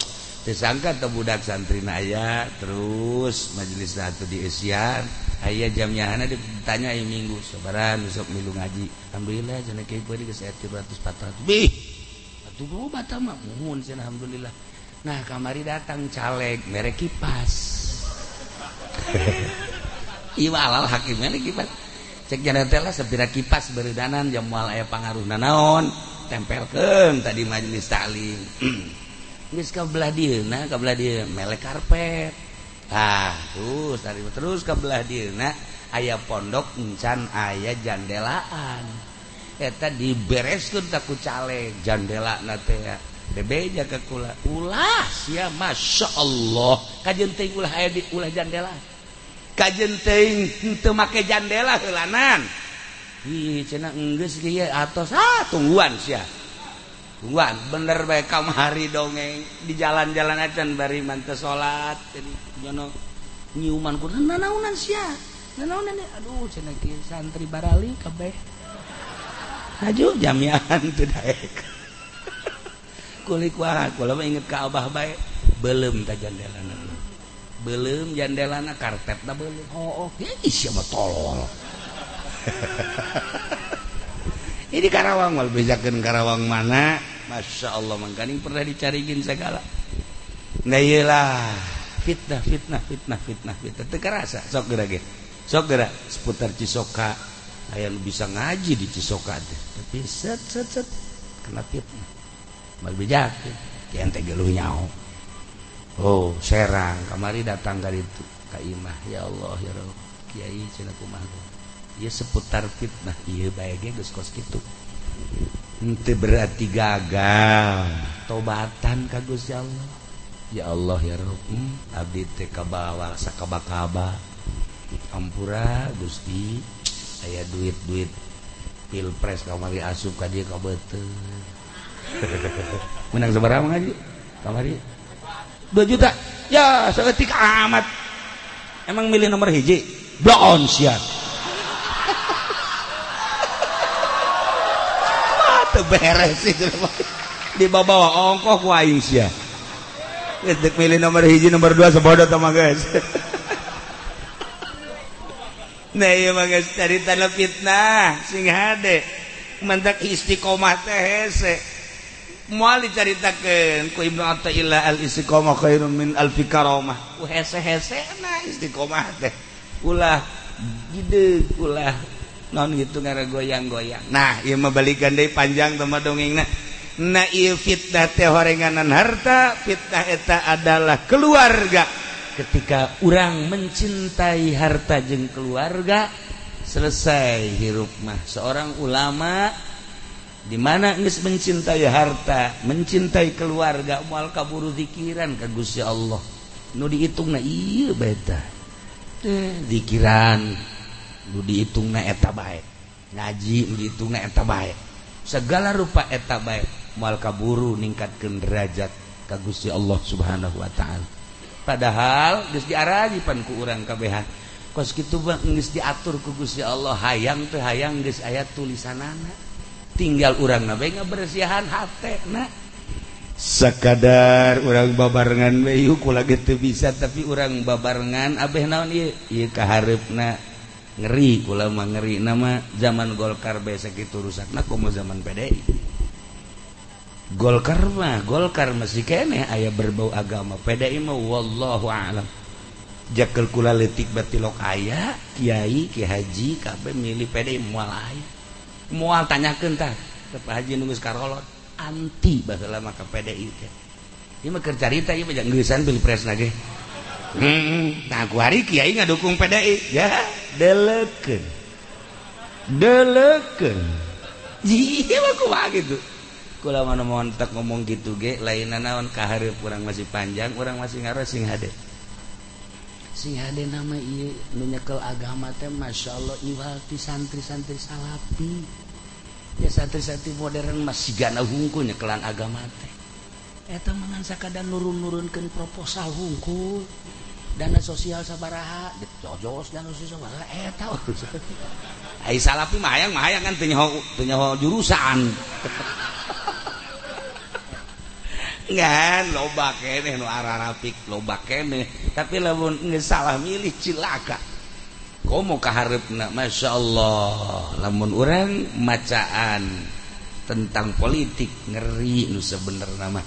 Teu sangka teh budak santrina aya terus majelis atuh dieusian aya jamnyahana ditanya ieu minggu sabaran besok milu ngaji. Alhamdulillah cenah kiai poe geus aya 300 400. Bih atuh loba tah mah muhun cenah alhamdulillah. Nah kamari datang caleg mere kipas. Ieu alal hakimnya kipas. Cek jana teh lah sapira kipas beureudanan jam moal aya pangaruhna naon tempelkeun tadi majelis taklim. Geus ka belah dieuna ka belah dieu melek karpet. Tah terus tadi terus ka belah dieuna aya pondok encan aya jandelaan. Eta dibereskeun ta ku caleg jandelana teh bebeja ka kula. Ulah sia masyaallah kajeun teuing ulah aya di ulah jandela. Kajeun teuing henteu make jandela heulanan. Ih cenah enggeus ge atos ah tungguan sia. Tungguan bener bae kamari dongeng di jalan-jalan acan bari man teu salat jadi nyono nyiuman ku nanaonan sia. Nanaonan aduh cenah kieu santri barali kabeh. Haju jamiahan teu daek. Kulik wae kula mah inget ka abah bae beuleum ta jandelana. Beuleum jandelana karpetna beuleum. Hooh, ih sia mah tolol. Ini Karawang mal bejakeun Karawang mana? Masya Allah mangkaning pernah dicariin segala. Nah iyalah fitnah fitnah fitnah fitnah fitnah teu karasa sok geura ge. Sok geura seputar Cisoka aya nu bisa ngaji di Cisoka teh. Tapi set set set kena fitnah. Mal bejakeun kieu teh geluh nyaho. Oh, Serang kamari datang ka ditu ka imah ya Allah ya Rabb. Kiai cenah kumaha. Ieu seputar fitnah ieu bae ge geus kos kitu. Henteu berarti gagal tobatan ka Gusti Allah. Ya Allah ya Rabb, abdi teh kabawa sakaba-kaba. Ampura Gusti, aya duit-duit pilpres kamari asup ka dieu ka beuteung. Menang sabaraha ngaji? Kamari 2 juta. Ya, saeutik amat. Emang milih nomor hiji? Bloon sia. Beres itu di bawah ongkoh ku aing sia. Geus deuk milih nomor hiji nomor 2 sabodo tah mah geus. Nah ieu mah geus caritana fitnah sing hade. Mantak istiqomah teh hese. Moal dicaritakeun ku Ibnu Athaillah al istiqomah khairun min alfi karamah. Ku hese-hesena istiqomah teh. Ulah gede ulah non gitu ngara goyang-goyang. Nah, ieu mah balikan deui panjang teh mah dongengna. Nah, ieu fitnah teh horenganan harta, fitnah eta adalah keluarga. Ketika urang mencintai harta jeung keluarga, selesai hirup mah. Seorang ulama di mana geus mencintai harta, mencintai keluarga, moal kaburu zikiran ka Gusti Allah. Nu dihitungna ieu bae tah. Teh zikiran nu dihitungna eta bae, ngaji nu dihitungna eta bae, segala rupa eta bae moal kaburu ningkatkeun derajat ka Gusti Allah Subhanahu wa taala. Padahal geus diaraji pan ku urang kabehan. Kos kitu mah geus diatur ku Gusti Allah, hayang teu hayang geus aya tulisanana. Tinggal urangna bae ngabersihan hatena. Sakadar urang babarengan we ieu kula ge teu bisa tapi urang babarengan abeh naon ieu? Ieu kahareupna ngeri kula mah ngeri nama zaman Golkar bae sakitu rusakna komo zaman PDI. Golkar mah Golkar masih keneh aya berbau agama, PDI mah wallahu a'lam. Jakel kula leutik batilok aya, kiai, ki haji kabeh milih PDI moal aya. Moal tanyakeun tah ke Pak Haji nu geus karolot anti baheula mah ka PDI teh. Ieu mah keur carita ieu mah geusan pilpresna ge. Nah ku hari kiai ngadukung PDI ya delekeun. Delekeun. Ieu mah kumaha kitu. Kula mah montek ngomong gitu ge lainna naon kahareup urang masih panjang, urang masih ngaros sing hade. Sing hade nama ieu nu nyekel agama teh masyaallah iwal ti santri-santri salafi. Ya santri-santri modern masih gana hungkul nyekelan agama teh. Eta mah ngan sakadar nurun-nurunkeun proposal hungkul. Dana sosial sabaraha, jojos dana sosial sabaraha eta urusan. Ai salafi mah hayang kan teu nyaho jurusan. Ngan loba keneh nu ararapik loba keneh, tapi lamun geus salah milih cilaka. Komo kahareupna masyaallah lamun urang macaan tentang politik ngeri nu sebenerna mah.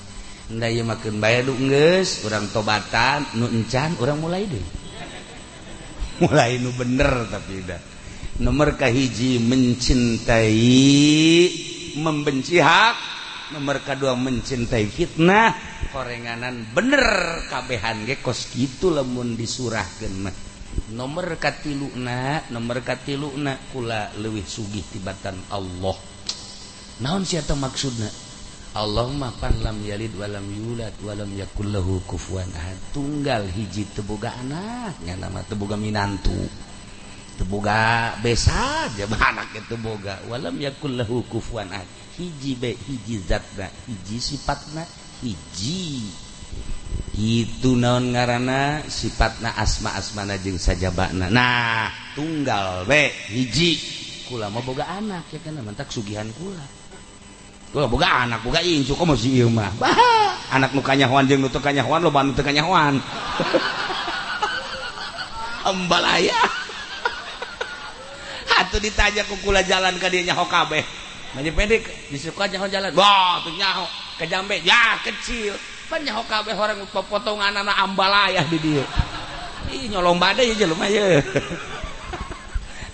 Nda ieu mah keun bae du geus urang tobatan nu encan urang mulai deui. Mulai nu bener tapi dah. Nomor kahiji mencintai membenci hak, nomor kedua mencintai fitnah, horenganan bener kabehan ge kos kitu lamun disurahkeun mah. Nomor katiluna kula leuwih sugih tibatan Allah. Naon sia teh maksudna? Allah mah pan lam yalid walam yulad walam yakul lahu kufuwan ahad. Tunggal hiji teu boga anak, nya mah teu boga minantu. Teu boga besa jaba anak teu boga. Walam yakul lahu kufuwan ahad. Hiji be hiji zatna, hiji sifatna, hiji. Itu naon ngaranna sifatna asma-asmana jeung sajabana. Nah, tunggal be hiji. Kula mah boga anak ya kan mantak sugihan kula. Kula boga anak, boga incu komo si ieu mah. Bah, anak nu kanyahoan jeung nu teu kanyahoan loba nu teu kanyahoan. Ambalaya. Atuh ditanya ku kula jalan ka dieu nyaho kabeh. Manje pendek disuka nyaho jalan. Wah, tuh nyaho ke jambe ya kecil. Pan nyaho kabeh orang potonganana ambalaya di dieu. Ih nyolong badai jelema ye.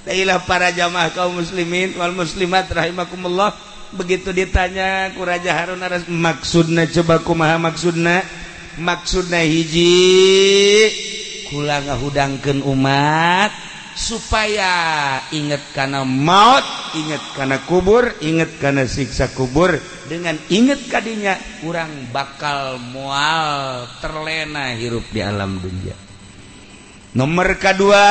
Dailah para jamaah kaum muslimin wal muslimat rahimakumullah. Begitu ditanya ku Raja Harun Ar-Rasyid, maksudna coba kumaha maksudna? Maksudna hiji, kula ngahudangkeun umat supaya inget kana maut, inget kana kubur, inget kana siksa kubur. Dengan inget kadinya urang bakal moal terlena hirup di alam dunia. Nomor kedua,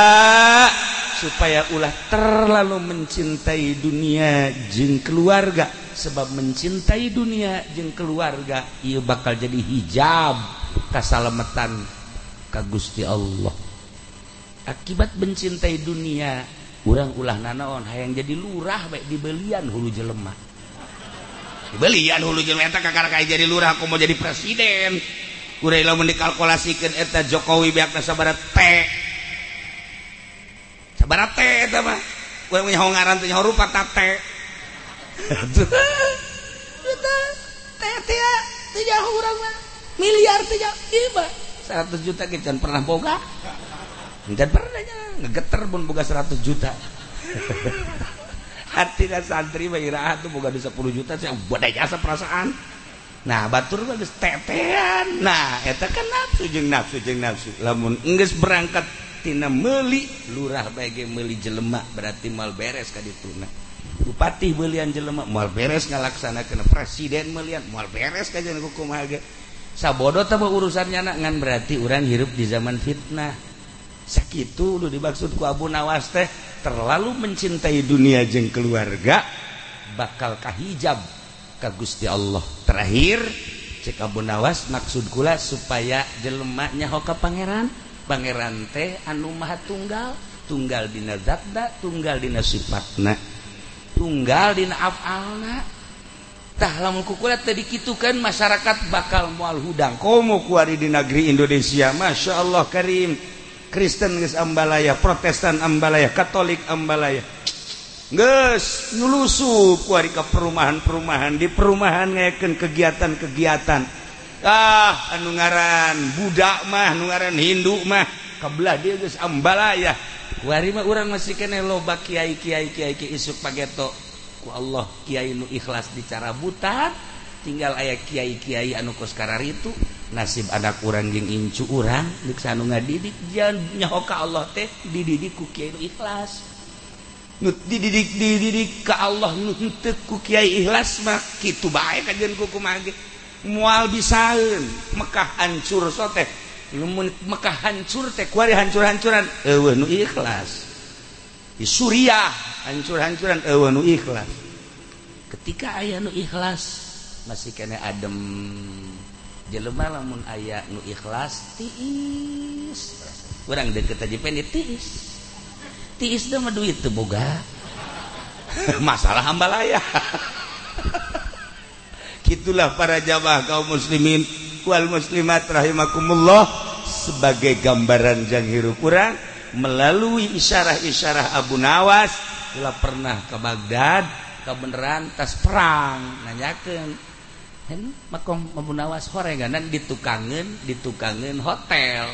supaya ulah terlalu mencintai dunia jeung keluarga, sebab mencintai dunia jeung keluarga ieu bakal jadi hijab kasalametan ka Gusti Allah. Akibat mencintai dunia, urang ulah nanaon hayang jadi lurah bae dibelian hulu jelema. Dibelian hulu jelema eta kakara jadi lurah aku mau jadi presiden. Urang lamun dikalkulasikeun eta Jokowi beakna sabaraha T. Sabaraha T eta mah. Urang nyaho ngaran teh nyaho rupa ta T. Eta T teh teu nyaho urang mah. Miliar teh nyaho ieu mah. 100 juta ge can pernah boga. Can pernah nya ngegeter mun boga 100 juta. Hatina santri mah iraha tuh boga 10 juta saya badai jasa perasaan. Nah batur mah geus tetean. Nah eta kan nafsu jeung nafsu jeung nafsu. Lamun geus berangkat tina meuli lurah bae ge meuli jelema berarti moal beres ka dituna. Bupati beulian jelema moal beres ngalaksanakeun, presiden meulian moal beres ka jeung kumaha ge. Sabodo teh urusannya na ngan berarti urang hirup di zaman fitnah. Sakitu nu dimaksud ku Abu Nawas teh terlalu mencintai dunia jeung keluarga bakal kahijab ka Gusti Allah. Terakhir cek Abu Nawas maksud kula supaya jelema nyaho ka pangeran. Pangeran teh anu maha tunggal, tunggal dina zatna, tunggal dina sifatna, tunggal dina afalna. Tah lamun ku kula teu dikitukeun masyarakat bakal moal hudang. Komo kuari di negeri Indonesia, Masya Allah karim. Kristen geus ambalaya, Protestan ambalaya, Katolik ambalaya. Geus nyulusup kuari ka perumahan-perumahan, di perumahan ngayakeun kegiatan-kegiatan. Ah, anu ngaran Buddha mah, anu ngaran Hindu mah, kabelah dia geus ambalaya. Kuari mah urang masih keneh loba kiai-kiai kiai isuk pageto ku Allah kiai nu ikhlas dicarabutan, tinggal aya kiai-kiai anu kos kararitu. Nasib anak urang jeung incu urang deuk anu ngadidik jangan nyaho ka Allah teh dididik ku kiai nu ikhlas. Nu dididik ka Allah nu henteu ku kiai ikhlas mah kitu bae kajeun ku kumaha ge. Moal bisaeun Mekah hancur so teh. Lamun Mekah hancur teh kuari hancur-hancuran eueuh nu ikhlas. Di Suriah hancur-hancuran eueuh nu ikhlas. Ketika aya nu ikhlas masih kene adem. Jelema lamun aya nu ikhlas tiis. Urang deket aja pendek tiis. Tiis teh mah duit teu boga. Masalah hambalaya. Itulah para jamaah kaum muslimin wal muslimat rahimakumullah sebagai gambaran jang hirup urang melalui isyarah-isyarah Abu Nawas. Kula pernah ke Baghdad, kebeneran tas perang nanyakeun makom Abu Nawas horenganan ditukangeun hotel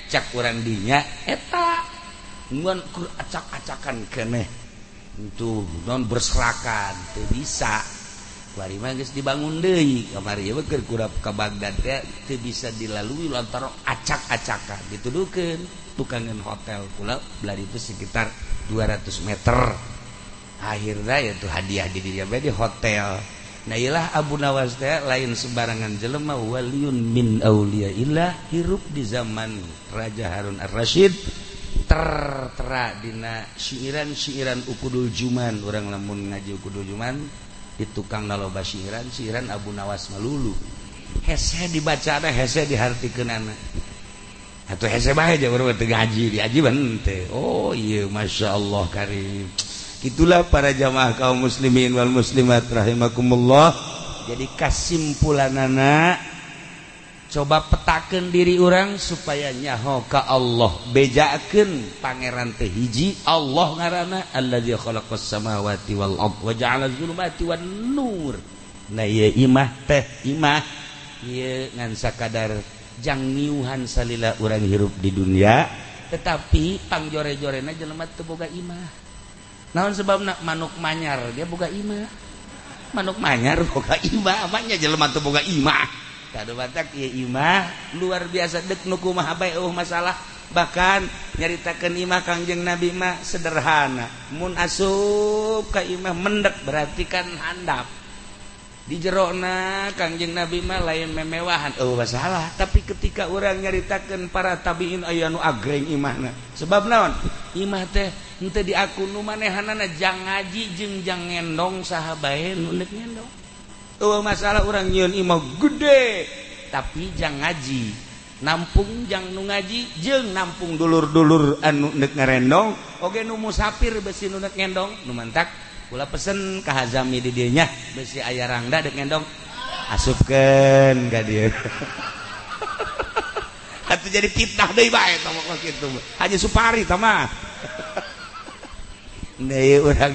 cak urang dinya eta ngan kur acak-acakan keneh itu non berserakan teu bisa. Kuari mah geus dibangun deui kamari ieu keur kurap ka Baghdad teh teu bisa dilalui lantaran acak-acakan dituduhkeun tukangeun hotel kula belah itu sekitar 200 meter. Akhirna ya tuh hadiah di dieu di hotel. Nah ilah Abu Nawas teh lain sembarangan jelema, waliun min auliyaillah, hirup di zaman Raja Harun Ar-Rasyid, tertera dina syiiran-syiiran Ukudul Juman. Urang lamun ngaji Ukudul Juman di tukang loba syiiran, syiiran Abu Nawas malulu. Hese dibacana, hese dihartikeunana. Atuh hese bae ja urang teu ngaji, diaji ban teh. Oh iya Masya Allah karim. Itulah para jamaah kaum muslimin wal muslimat rahimakumullah. Jadi kasimpulanana coba petakeun diri urang supaya nyaho ka Allah, bejakeun pangeran teh hiji Allah ngaranna allazi khalaqas samawati wal ard wa ja'ala zulumati wan nur. Nah ieu imah teh imah ieu ngan sakadar jang ngiuhan salila urang hirup di dunia, tetapi pangjore-jorena jelema teu boga imah. Naon sebabna? Manuk manyar dia boga imah. Manuk manyar boga imah, apanya jelema teu boga imah. Kadu batak ieu imah luar biasa dek nu kumaha bae eueuh masalah. Bahkan nyaritakeun imah Kangjeng Nabi mah sederhana. Mun asup ka imah mendek berarti kan handap. Di jerona Kangjeng Nabi mah lain memewahan eueuh masalah, tapi ketika urang nyaritakeun para tabiin aya nu agreng imahna. Sebab naon? Imah teh henteu diaku nu manehanana jang ngaji jeung jang ngendong saha bae nu deuk ngendong. Eueuh masalah urang nyieun imah gede tapi jang ngaji, nampung jang nu ngaji jeung nampung dulur-dulur anu deuk ngarendong, oge nu musafir besi nu deuk ngendong. Nu mantak kula pesen ka Hazami di dieu nya besi aya rangda deuk ngendong asupkeun ka dieu. Atuh jadi fitnah deui bae tah mah kitu. Haji Supari tah mah. Nah ieu urang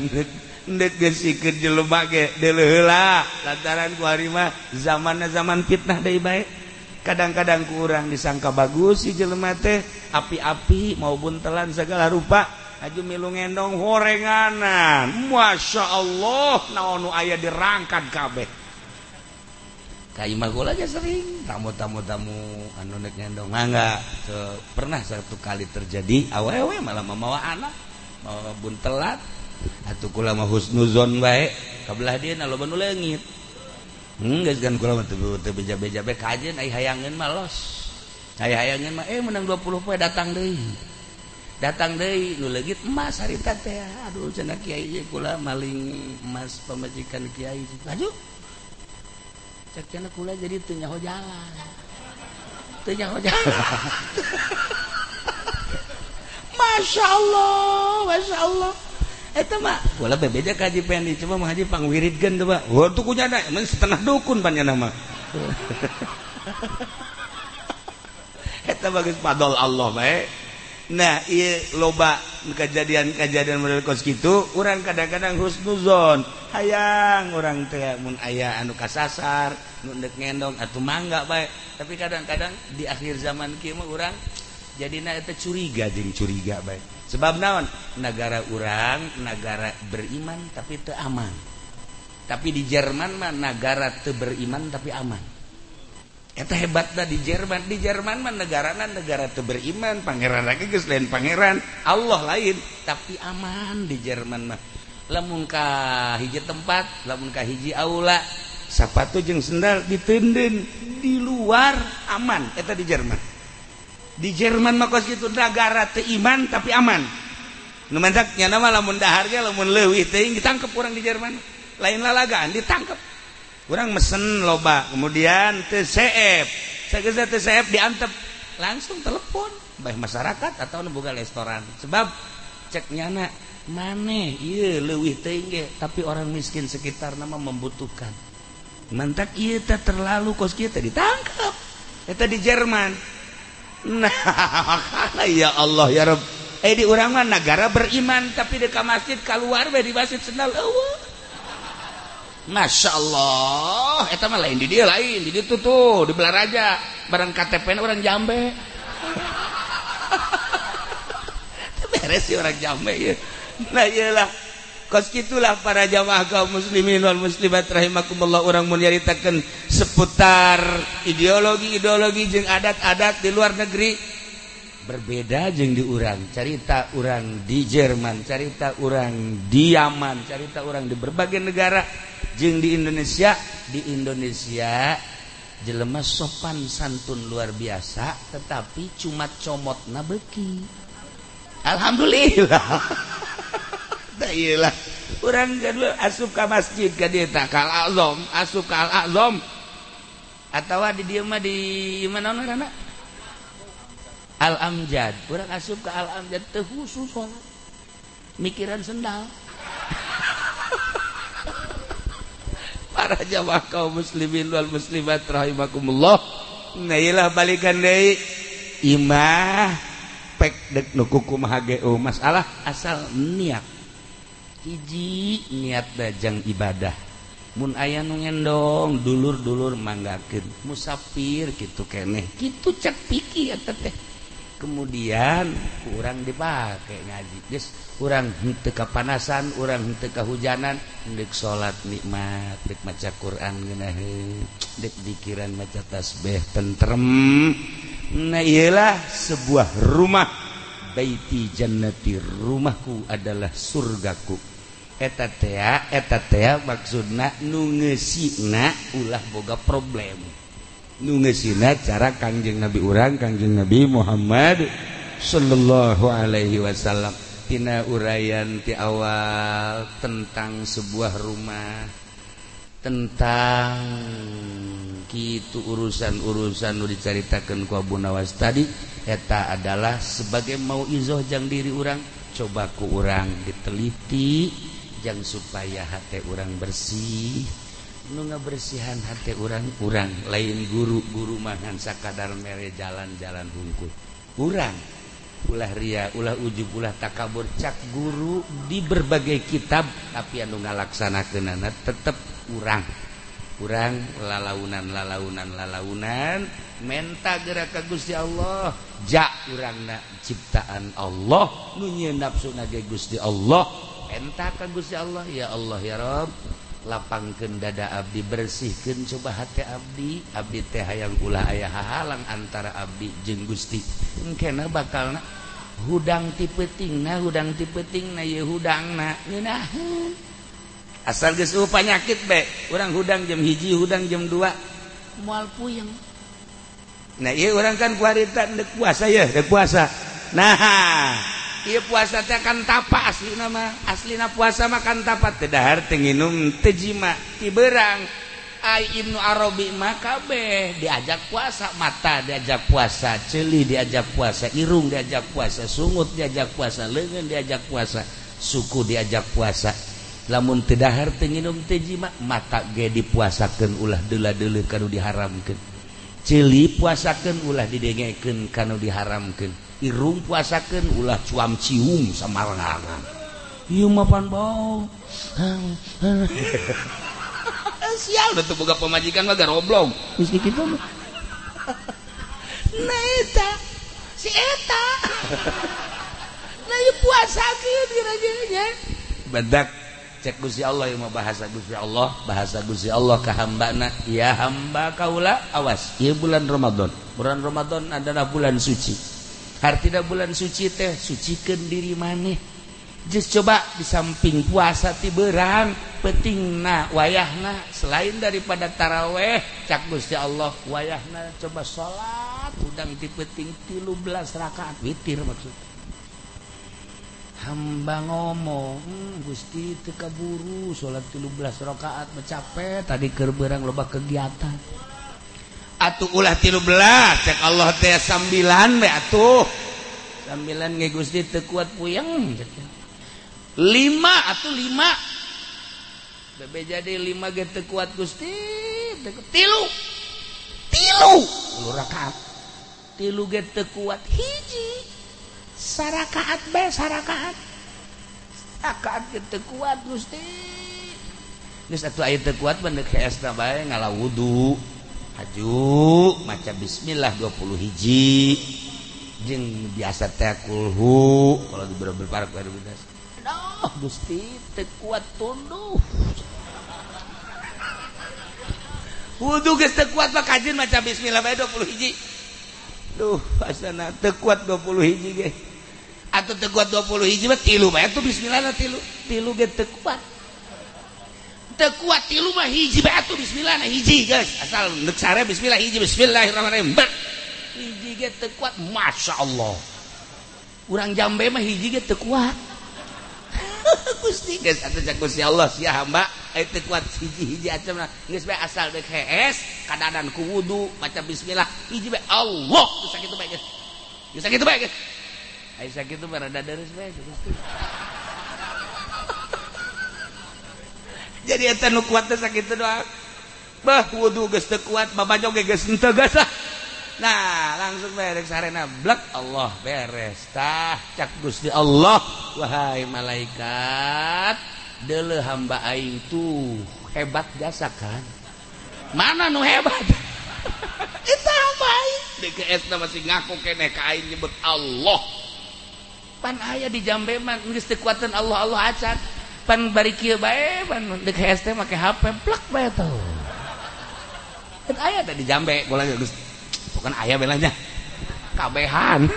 deuk geusikeun jelema ge deuleuh heula lantaran ku ari mah zamanna zaman fitnah deui bae. Kadang-kadang ku urang disangka bagus si jelema teh api-api mau buntelan segala rupa aju milu ngendong horenganan. Masya Allah naon nu aya dirangkat kabeh. Ka imah kula ge sering tamu-tamu tamu anu nek ngendong mangga. Pernah satu kali terjadi awewe malah mamawa anak mawa buntelat atuh kula mah husnuzon bae ka belah dieu na loba nu leungit. Geus kan kula mah teu beja-beja bae kajeun ai hayangeun mah los. Ai hayangeun mah menang 20 poe datang deui. Datang deui nu leungit emas harita teh. Aduh cenah kiai ieu kula maling emas pamajikan kiai. Laju. Cek cenah kula jadi teu nyaho jalan. Teu nyaho jalan. Masya Allah, Masya Allah. Eta mah kula bebeja ka Haji Pendi, coba mah Haji pangwiridkeun coba. Wah, tuh kunyana mun setengah dukun panjana mah. Eta bagus fadol Allah bae. Nah, ieu loba kejadian-kejadian model kos kitu, urang kadang-kadang husnuzon. Hayang urang teh mun aya anu kasasar, nu deuk ngendong atuh mangga bae. Tapi kadang-kadang di akhir zaman kieu mah urang jadina eta curiga jeung curiga bae. Sebab naon? Negara urang negara beriman tapi teu aman. Tapi di Jerman mah negara teu beriman tapi aman. Eta hebatna di Jerman. Di Jerman mah negarana negara teu beriman, pangeran lagi geus lain pangeran, Allah lain, tapi aman di Jerman mah. Lamun ka hiji tempat, lamun ka hiji aula, sapatu jeung sendal diteundeun di luar aman eta di Jerman. Di Jerman mah kos kitu negara teu iman tapi aman. Nu mantak nya mah lamun dahar ge lamun leuwih teuing ditangkep urang di Jerman. Lain lalagaan ditangkep. Urang mesen loba, kemudian teu seep. Sageus teu seep diantep, langsung telepon bae masyarakat atau nu boga restoran. Sebab cek nyana maneh ieu leuwih teuing ge tapi orang miskin sekitar nama membutuhkan. Mantak ieu teh terlalu kos kieu teh ditangkep. Eta di Jerman. Nah, ya Allah ya Rabb. Di urang mah negara beriman tapi di ka masjid keluar bae di masjid sendal eueuh. Masya Allah, eta mah lain di dia lain, di ditu tuh, di Belaraja, barang KTP orang Jambe. Beres sih orang Jambe ya. Nah iyalah, kos kitulah para jamaah kaum muslimin wal muslimat rahimakumullah urang mun nyaritakeun seputar ideologi-ideologi jeung adat-adat di luar negeri berbeda jeung di urang. Carita urang di Jerman, carita urang di Yaman, carita urang di berbagai negara jeung di Indonesia. Di Indonesia jelema sopan santun luar biasa tetapi cuma comotna beuki. Alhamdulillah. Tah iyalah urang asup ka masjid ka dieu tah ka Al-Azam, asup ka Al-Azam atawa di dieu mah di mana ngaranna? Al-Amjad. Urang asup ka Al-Amjad teu khusus salat. Mikiran sendal. Para jamaah kaum muslimin wal muslimat rahimakumullah. Nah iyalah balikan deui imah pek dek nu kumaha ge masalah asal niat. Hiji niat dajang ibadah. Mun aya nu ngendong dulur-dulur manggakeun musafir kitu keneh. Kitu cek pikir eta teh. Kemudian kurang dipake ngaji. Geus urang henteu kapanasan, urang henteu kahujanan, deuk salat nikmat, deuk maca Quran ngeunaheun, deuk dikiran maca tasbih tentrem. Nah iyalah sebuah rumah, baiti jannati, rumahku adalah surgaku. Eta tea maksudna nu ngeusina ulah boga problem. Nu ngeusina cara Kangjeng Nabi urang, Kangjeng Nabi Muhammad sallallahu alaihi wasallam. Tina uraian ti awal tentang sebuah rumah, tentang kitu urusan-urusan nu dicaritakeun ku Abu Nawas tadi, eta adalah sebagai mauizoh jang diri urang, coba ku urang diteliti jang supaya hate urang bersih. Nu ngabersihan hate urang, urang lain guru-guru mah sakadar mere jalan-jalan hungkul. Urang ulah ria, ulah ujub, ulah takabur, cak guru di berbagai kitab tapi anu ngalaksanakeunana tetep urang. Urang lalaunan lalaunan menta geura ka Gusti Allah, ja urangna ciptaan Allah nu nyieun nafsuna ge Gusti Allah, menta ka Gusti Allah, ya Allah ya Rabb, lapangkeun dada abdi, bersihkeun coba hati abdi, abdi teh hayang ulah aya hahalang antara abdi jeung Gusti. Engkena bakalna hudang ti peutingna, hudang ti peutingna ieu hudangna ngeunaheun. Asal geus eueuh panyakit be, urang hudang jam 1, hudang jam 2, moal puyeng. Nah ieu urang kan kuarita deuk puasa ye, deuk puasa. Nah, ieu puasa teh kan tapa aslina mah, aslina puasa mah kan tapa teu dahar teu nginum teu jima, ti beurang. Ai Ibnu Arabi mah kabeh diajak puasa, mata diajak puasa, ceuli diajak puasa, irung diajak puasa, sungut diajak puasa, leungeun diajak puasa, suku diajak puasa. Lamun teu dahar teu nginum teu jima, mata ge dipuasakeun ulah deula-deuleu kanu diharamkeun. Ceuli puasakeun ulah didengekeun kanu diharamkeun. Irung puasakeun ulah cuam cium samarangan. Ieu mah pan bau. Sial udah tuh boga pamajikan mah garoblong. Geus kitu mah. Nah eta si eta. Nah ieu puasakeun kira-kira. Badak cek Gusti Allah ieu mah bahasa Gusti Allah, bahasa Gusti Allah ka hambana, ya hamba kaula awas ieu bulan Ramadan. Bulan Ramadan adalah bulan suci. Hartina bulan suci teh sucikeun diri maneh. Geus coba di samping puasa ti beurang peutingna wayahna selain daripada taraweh cak Gusti Allah wayahna coba salat hudang ti peuting 13 rakaat witir maksud. Hamba ngomong, Gusti teu kaburu salat 13 rakaat capek tadi keur beurang loba kegiatan. Atuh ulah 13 cek Allah teh 9 we atuh. 9 ge Gusti teu kuat puyeng cek. 5 atuh 5. Bebe jadi 5 ge teu kuat Gusti, tilu. Tilu rakaat. Tilu ge teu kuat hiji. Sarakaat bae sarakaat. Rakaat ge teu kuat Gusti. Geus atuh aya teu kuat mah deuk heesna bae ngala wudu. Haju maca bismillah 20 hiji. Jeung biasa teh kulhu kalau di beberapa parak baru. Aduh Gusti teu kuat tunduh. Wudu geus teu kuat mah kajin maca bismillah bae 20 hiji. Duh asana teu kuat 20 hiji ge. Atuh teu kuat 20 hiji mah tilu bae atuh bismillahna tilu. Tilu ge teu kuat. Teu kuat tilu mah hiji bae atuh bismillahna hiji guys. Asal neuk sare bismillah hiji bismillahirrahmanirrahim. Hiji ge teu kuat masyaallah. Urang jambe mah hiji ge teu kuat. Gusti geus atuh cak Gusti Allah sia hamba aya teu kuat hiji-hiji acemna geus bae asal deuk hees kadadan ku wudu maca bismillah hiji bae Allah geus sakitu bae geus. Geus sakitu bae geus. Aya sakitu mah rada deres bae Gusti. Jadi eta nu kuat teh sakitu doang. Bah wudu geus teu kuat, babajo ge geus henteu geus lah. Nah, langsung beres sarena blek Allah beres. Tah cak Gusti Allah, wahai malaikat, deuleu hamba aing tuh hebat jasa kan. Mana nu hebat? Eta hamba aing. DKS masih ngaku keneh ka aing nyebut Allah. Pan aya di jambe mah geus teu kuatan Allah Allah acan. Pan bari kieu bae pan DKS teh make HP plek bae tuh. Kan aya teh di jambe bola geus bukan ayah belanya kabehan.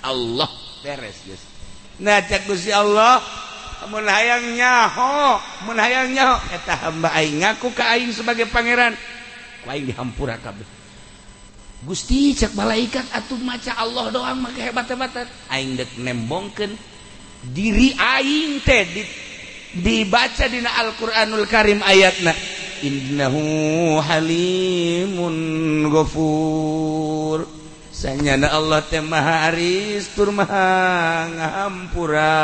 Allah beres geus. Nah cak Gusti Allah mun hayang nyaho, mun hayang nyaho eta hamba aing ngaku ka aing sebagai pangeran, ku aing dihampura kabeh. Gusti cak malaikat atuh maca Allah doang mah hebat-hebatan. Aing deuk nembongkeun diri aing teh dibaca dina Al-Qur'anul Karim ayatna innahu halimun ghafur. Sanyana Allah teh maha aris tur maha ngahampura,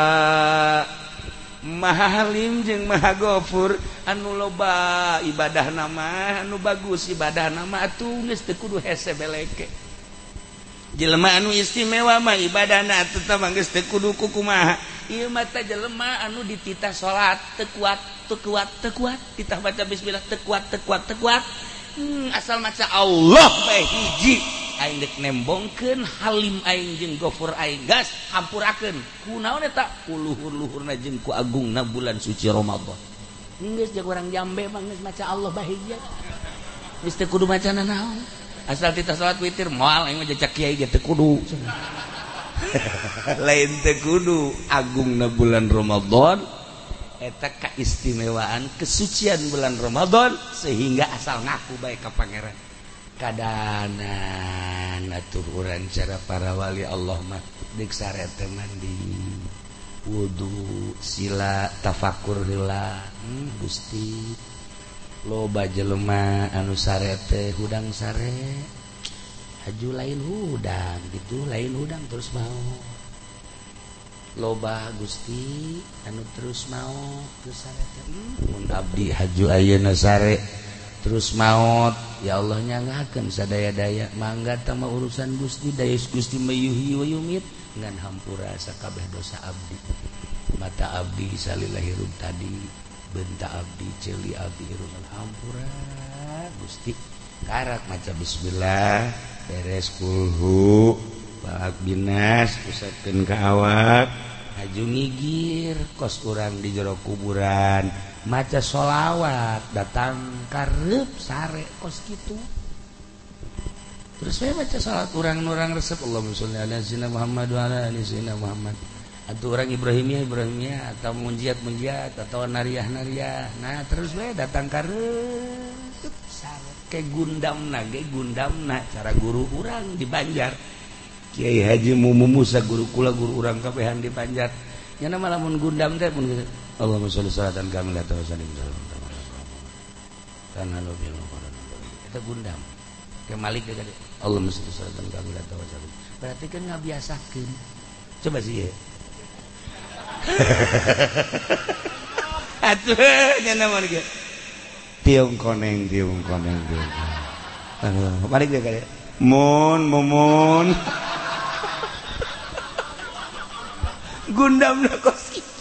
maha halim jeung maha ghafur. Anu loba ibadah nama, anu bagus ibadah nama atuh geus teu kudu hese beleke. Jelema anu istimewa mah ibadahna atuh tah geus teu kudu kumaha. Ieu mah teh jelema anu dititah salat teu kuat, teu kuat, teu kuat, ditah baca bismillah teu kuat, teu kuat, teu kuat. Asal maca Allah bae hiji aing deuk nembongkeun halim aing jeung ghafur aing gas hampurakeun. Kunaon eta? Ku luhur-luhurna jeung ku agungna bulan suci Ramadan. Geus jeung urang jambe mah geus maca Allah bae hiji. Geus teu kudu maca nanaon. Asal titah salat witir moal aing mah jejak kiai ge teu kudu. Lain teu kudu agungna bulan Ramadan eta keistimewaan kesucian bulan Ramadan sehingga asal ngaku bae ka pangeran. Kadanan atuh urang cara para wali Allah mah deuk sare teh mandi wudu sila tafakur heula. Gusti loba jelema anu sare teh hudang sare haju lain hudang gitu, lain hudang terus mau loba Gusti anu terus mau terus sare teh mun abdi haju ayeuna sare terus maut ya Allah nyangakeun sadaya-daya mangga tah mah urusan Gusti daya Gusti mayuhi wa yumit ngan hampura sakabeh dosa abdi. Mata abdi salila hirup tadi benta abdi ceuli abdi hirup hampura Gusti. Karak maca bismillah beres kulhu balak binas pusatkeun ka awak haju ngigir kos urang di jero kuburan maca sholawat datang karep sare kos kitu. Terus saya baca salat urang-urang resep Allahumma sholli ala sayyidina Muhammad wa ala ali sayyidina Muhammad. Atau orang Ibrahimiyah Ibrahimiyah atau munjiat munjiat atau nariah nariah. Nah terus we datang karep sare ke gundamna ge gundamna cara guru urang di Banjar. Kiai Haji Mumu Musa guru kula guru urang kabehan di Banjar. Nya mah lamun gundam teh mun Allahumma sholli salatan kamilatan wa sallim tanah bil eta gundam ke Malik tadi Allahumma sholli salatan kamilatan wa sallim. Berarti kan ngabiasakeun. Coba sih ya. Atuh nya mah ge tiung koneng tiung koneng tiung. Aduh, balik deh kali. Mun mumun. Gundamna kos kitu.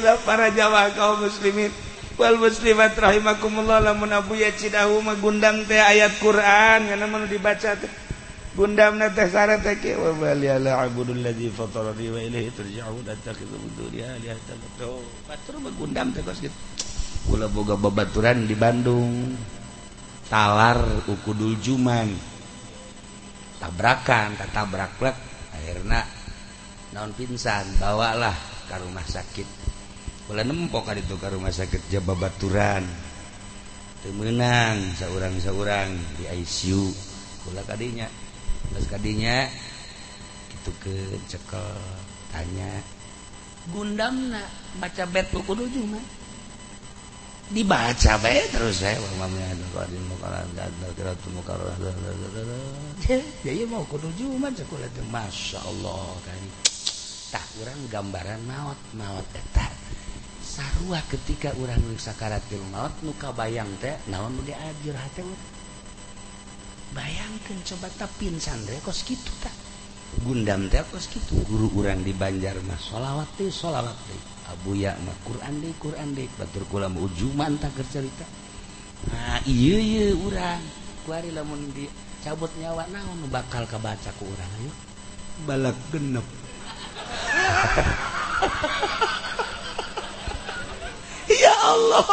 Lah para jamaah kaum muslimin wal muslimat rahimakumullah lamun Abuya Cidahu mah gundam teh ayat Quran kana mah dibaca teh gundamna teh syarat teh kieu wa bali ala abudul ladzi fatarani wa ilaihi turja'un attakhidhu min dunihi alihatan. Batur mah gundam teh kos kitu. Kula boga babaturan di Bandung talar ukudul juman tabrakan tatabrak plek akhirna naon pingsan bawalah ke rumah sakit. Kula nempok ka ditu ka rumah sakit Jababaturan teu meunang saurang-saurang di ICU. Kula kadinya geus kadinya kitu ke cekel tanya gundamna maca bet kudu juman dibaca bae terus saya jadi mau kudu juman sekolah teh masyaallah kan tah urang gambaran maot maot eta Sarua ketika urang sakaratil maut nu kabayang teh naon nu diajur hate urang. Bayangkeun coba ta pingsan teh kos kitu tah. Gundam teh kos kitu. Guru urang di Banjar mah sholawat teh sholawat teh. Abuya mah Quran deui batur kula mah ujuman tah keur carita. Nah ieu ieu urang kuari lamun dicabut nyawa naon nu bakal kabaca ku urang ayo balak genep. Ya Allah,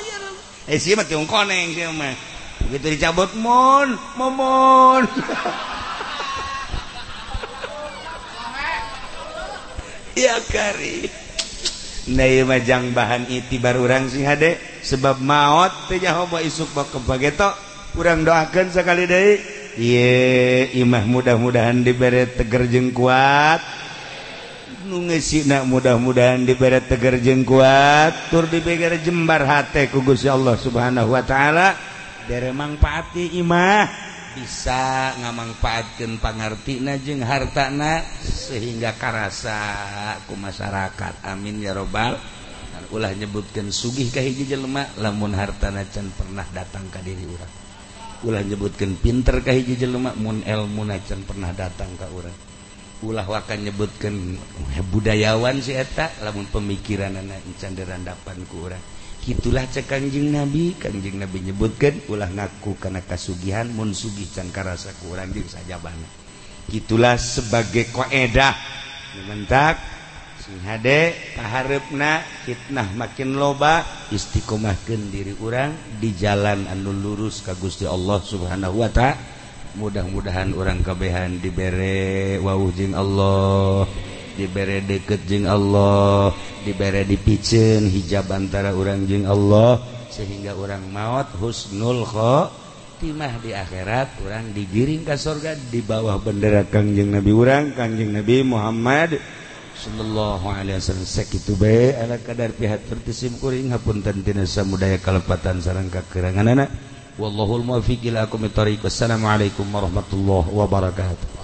ya Rabb. Sih mah tiung koneng sih mah. Begitu dicabut mon, momon. Ya kari. Nah ieu mah jang bahan itibar urang sing hade sebab maot teh nyaho isuk bak kebageto. Urang doakeun sakali deui. Ieu imah mudah-mudahan dibere teger jeung kuat. Nu ngeusina mudah-mudahan dibere teger jeung kuat, tur dibere jembar hate ku Gusti Allah Subhanahu wa taala, bere mangpaati imah bisa ngamangpaatkeun pangartina jeung hartana sehingga karasa ku masyarakat. Amin ya robbal. Ulah nyebutkeun sugih ka hiji jelema lamun hartana can pernah datang ka diri urang. Ulah nyebutkeun pinter ka hiji jelema mun elmuna can pernah datang ka urang. Ulah wakan nyebutkeun budayawan si eta lamun pemikiranana can dirandapan ku urang. Kitulah cek Kangjeng Nabi, Kangjeng Nabi nyebutkeun ulah ngaku kana kasugihan mun sugih can karasa ku urang jeung sajabana. Kitulah sebagai koedah mentak sing hade kahareupna fitnah makin loba, istiqomahkeun diri urang di jalan anu lurus ka Gusti Allah Subhanahu wa taala. Mudah-mudahan urang kabehan dibere wawuh jeung Allah, dibere deket jeung Allah, dibere dipiceun hijab antara urang jeung Allah sehingga urang maot husnul khotimah di akhirat, urang digiring ka surga di bawah bendera Kangjeng Nabi urang, Kangjeng Nabi Muhammad sallallahu alaihi wasallam. Sakitu bae ala kadar pihatur ti sim kuring, hapunten tina samudaya kalepatan sareng kakiranganana. Wallahul muwaffiq ila aqwamit thariq. Wassalamualaikum warahmatullahi wabarakatuh.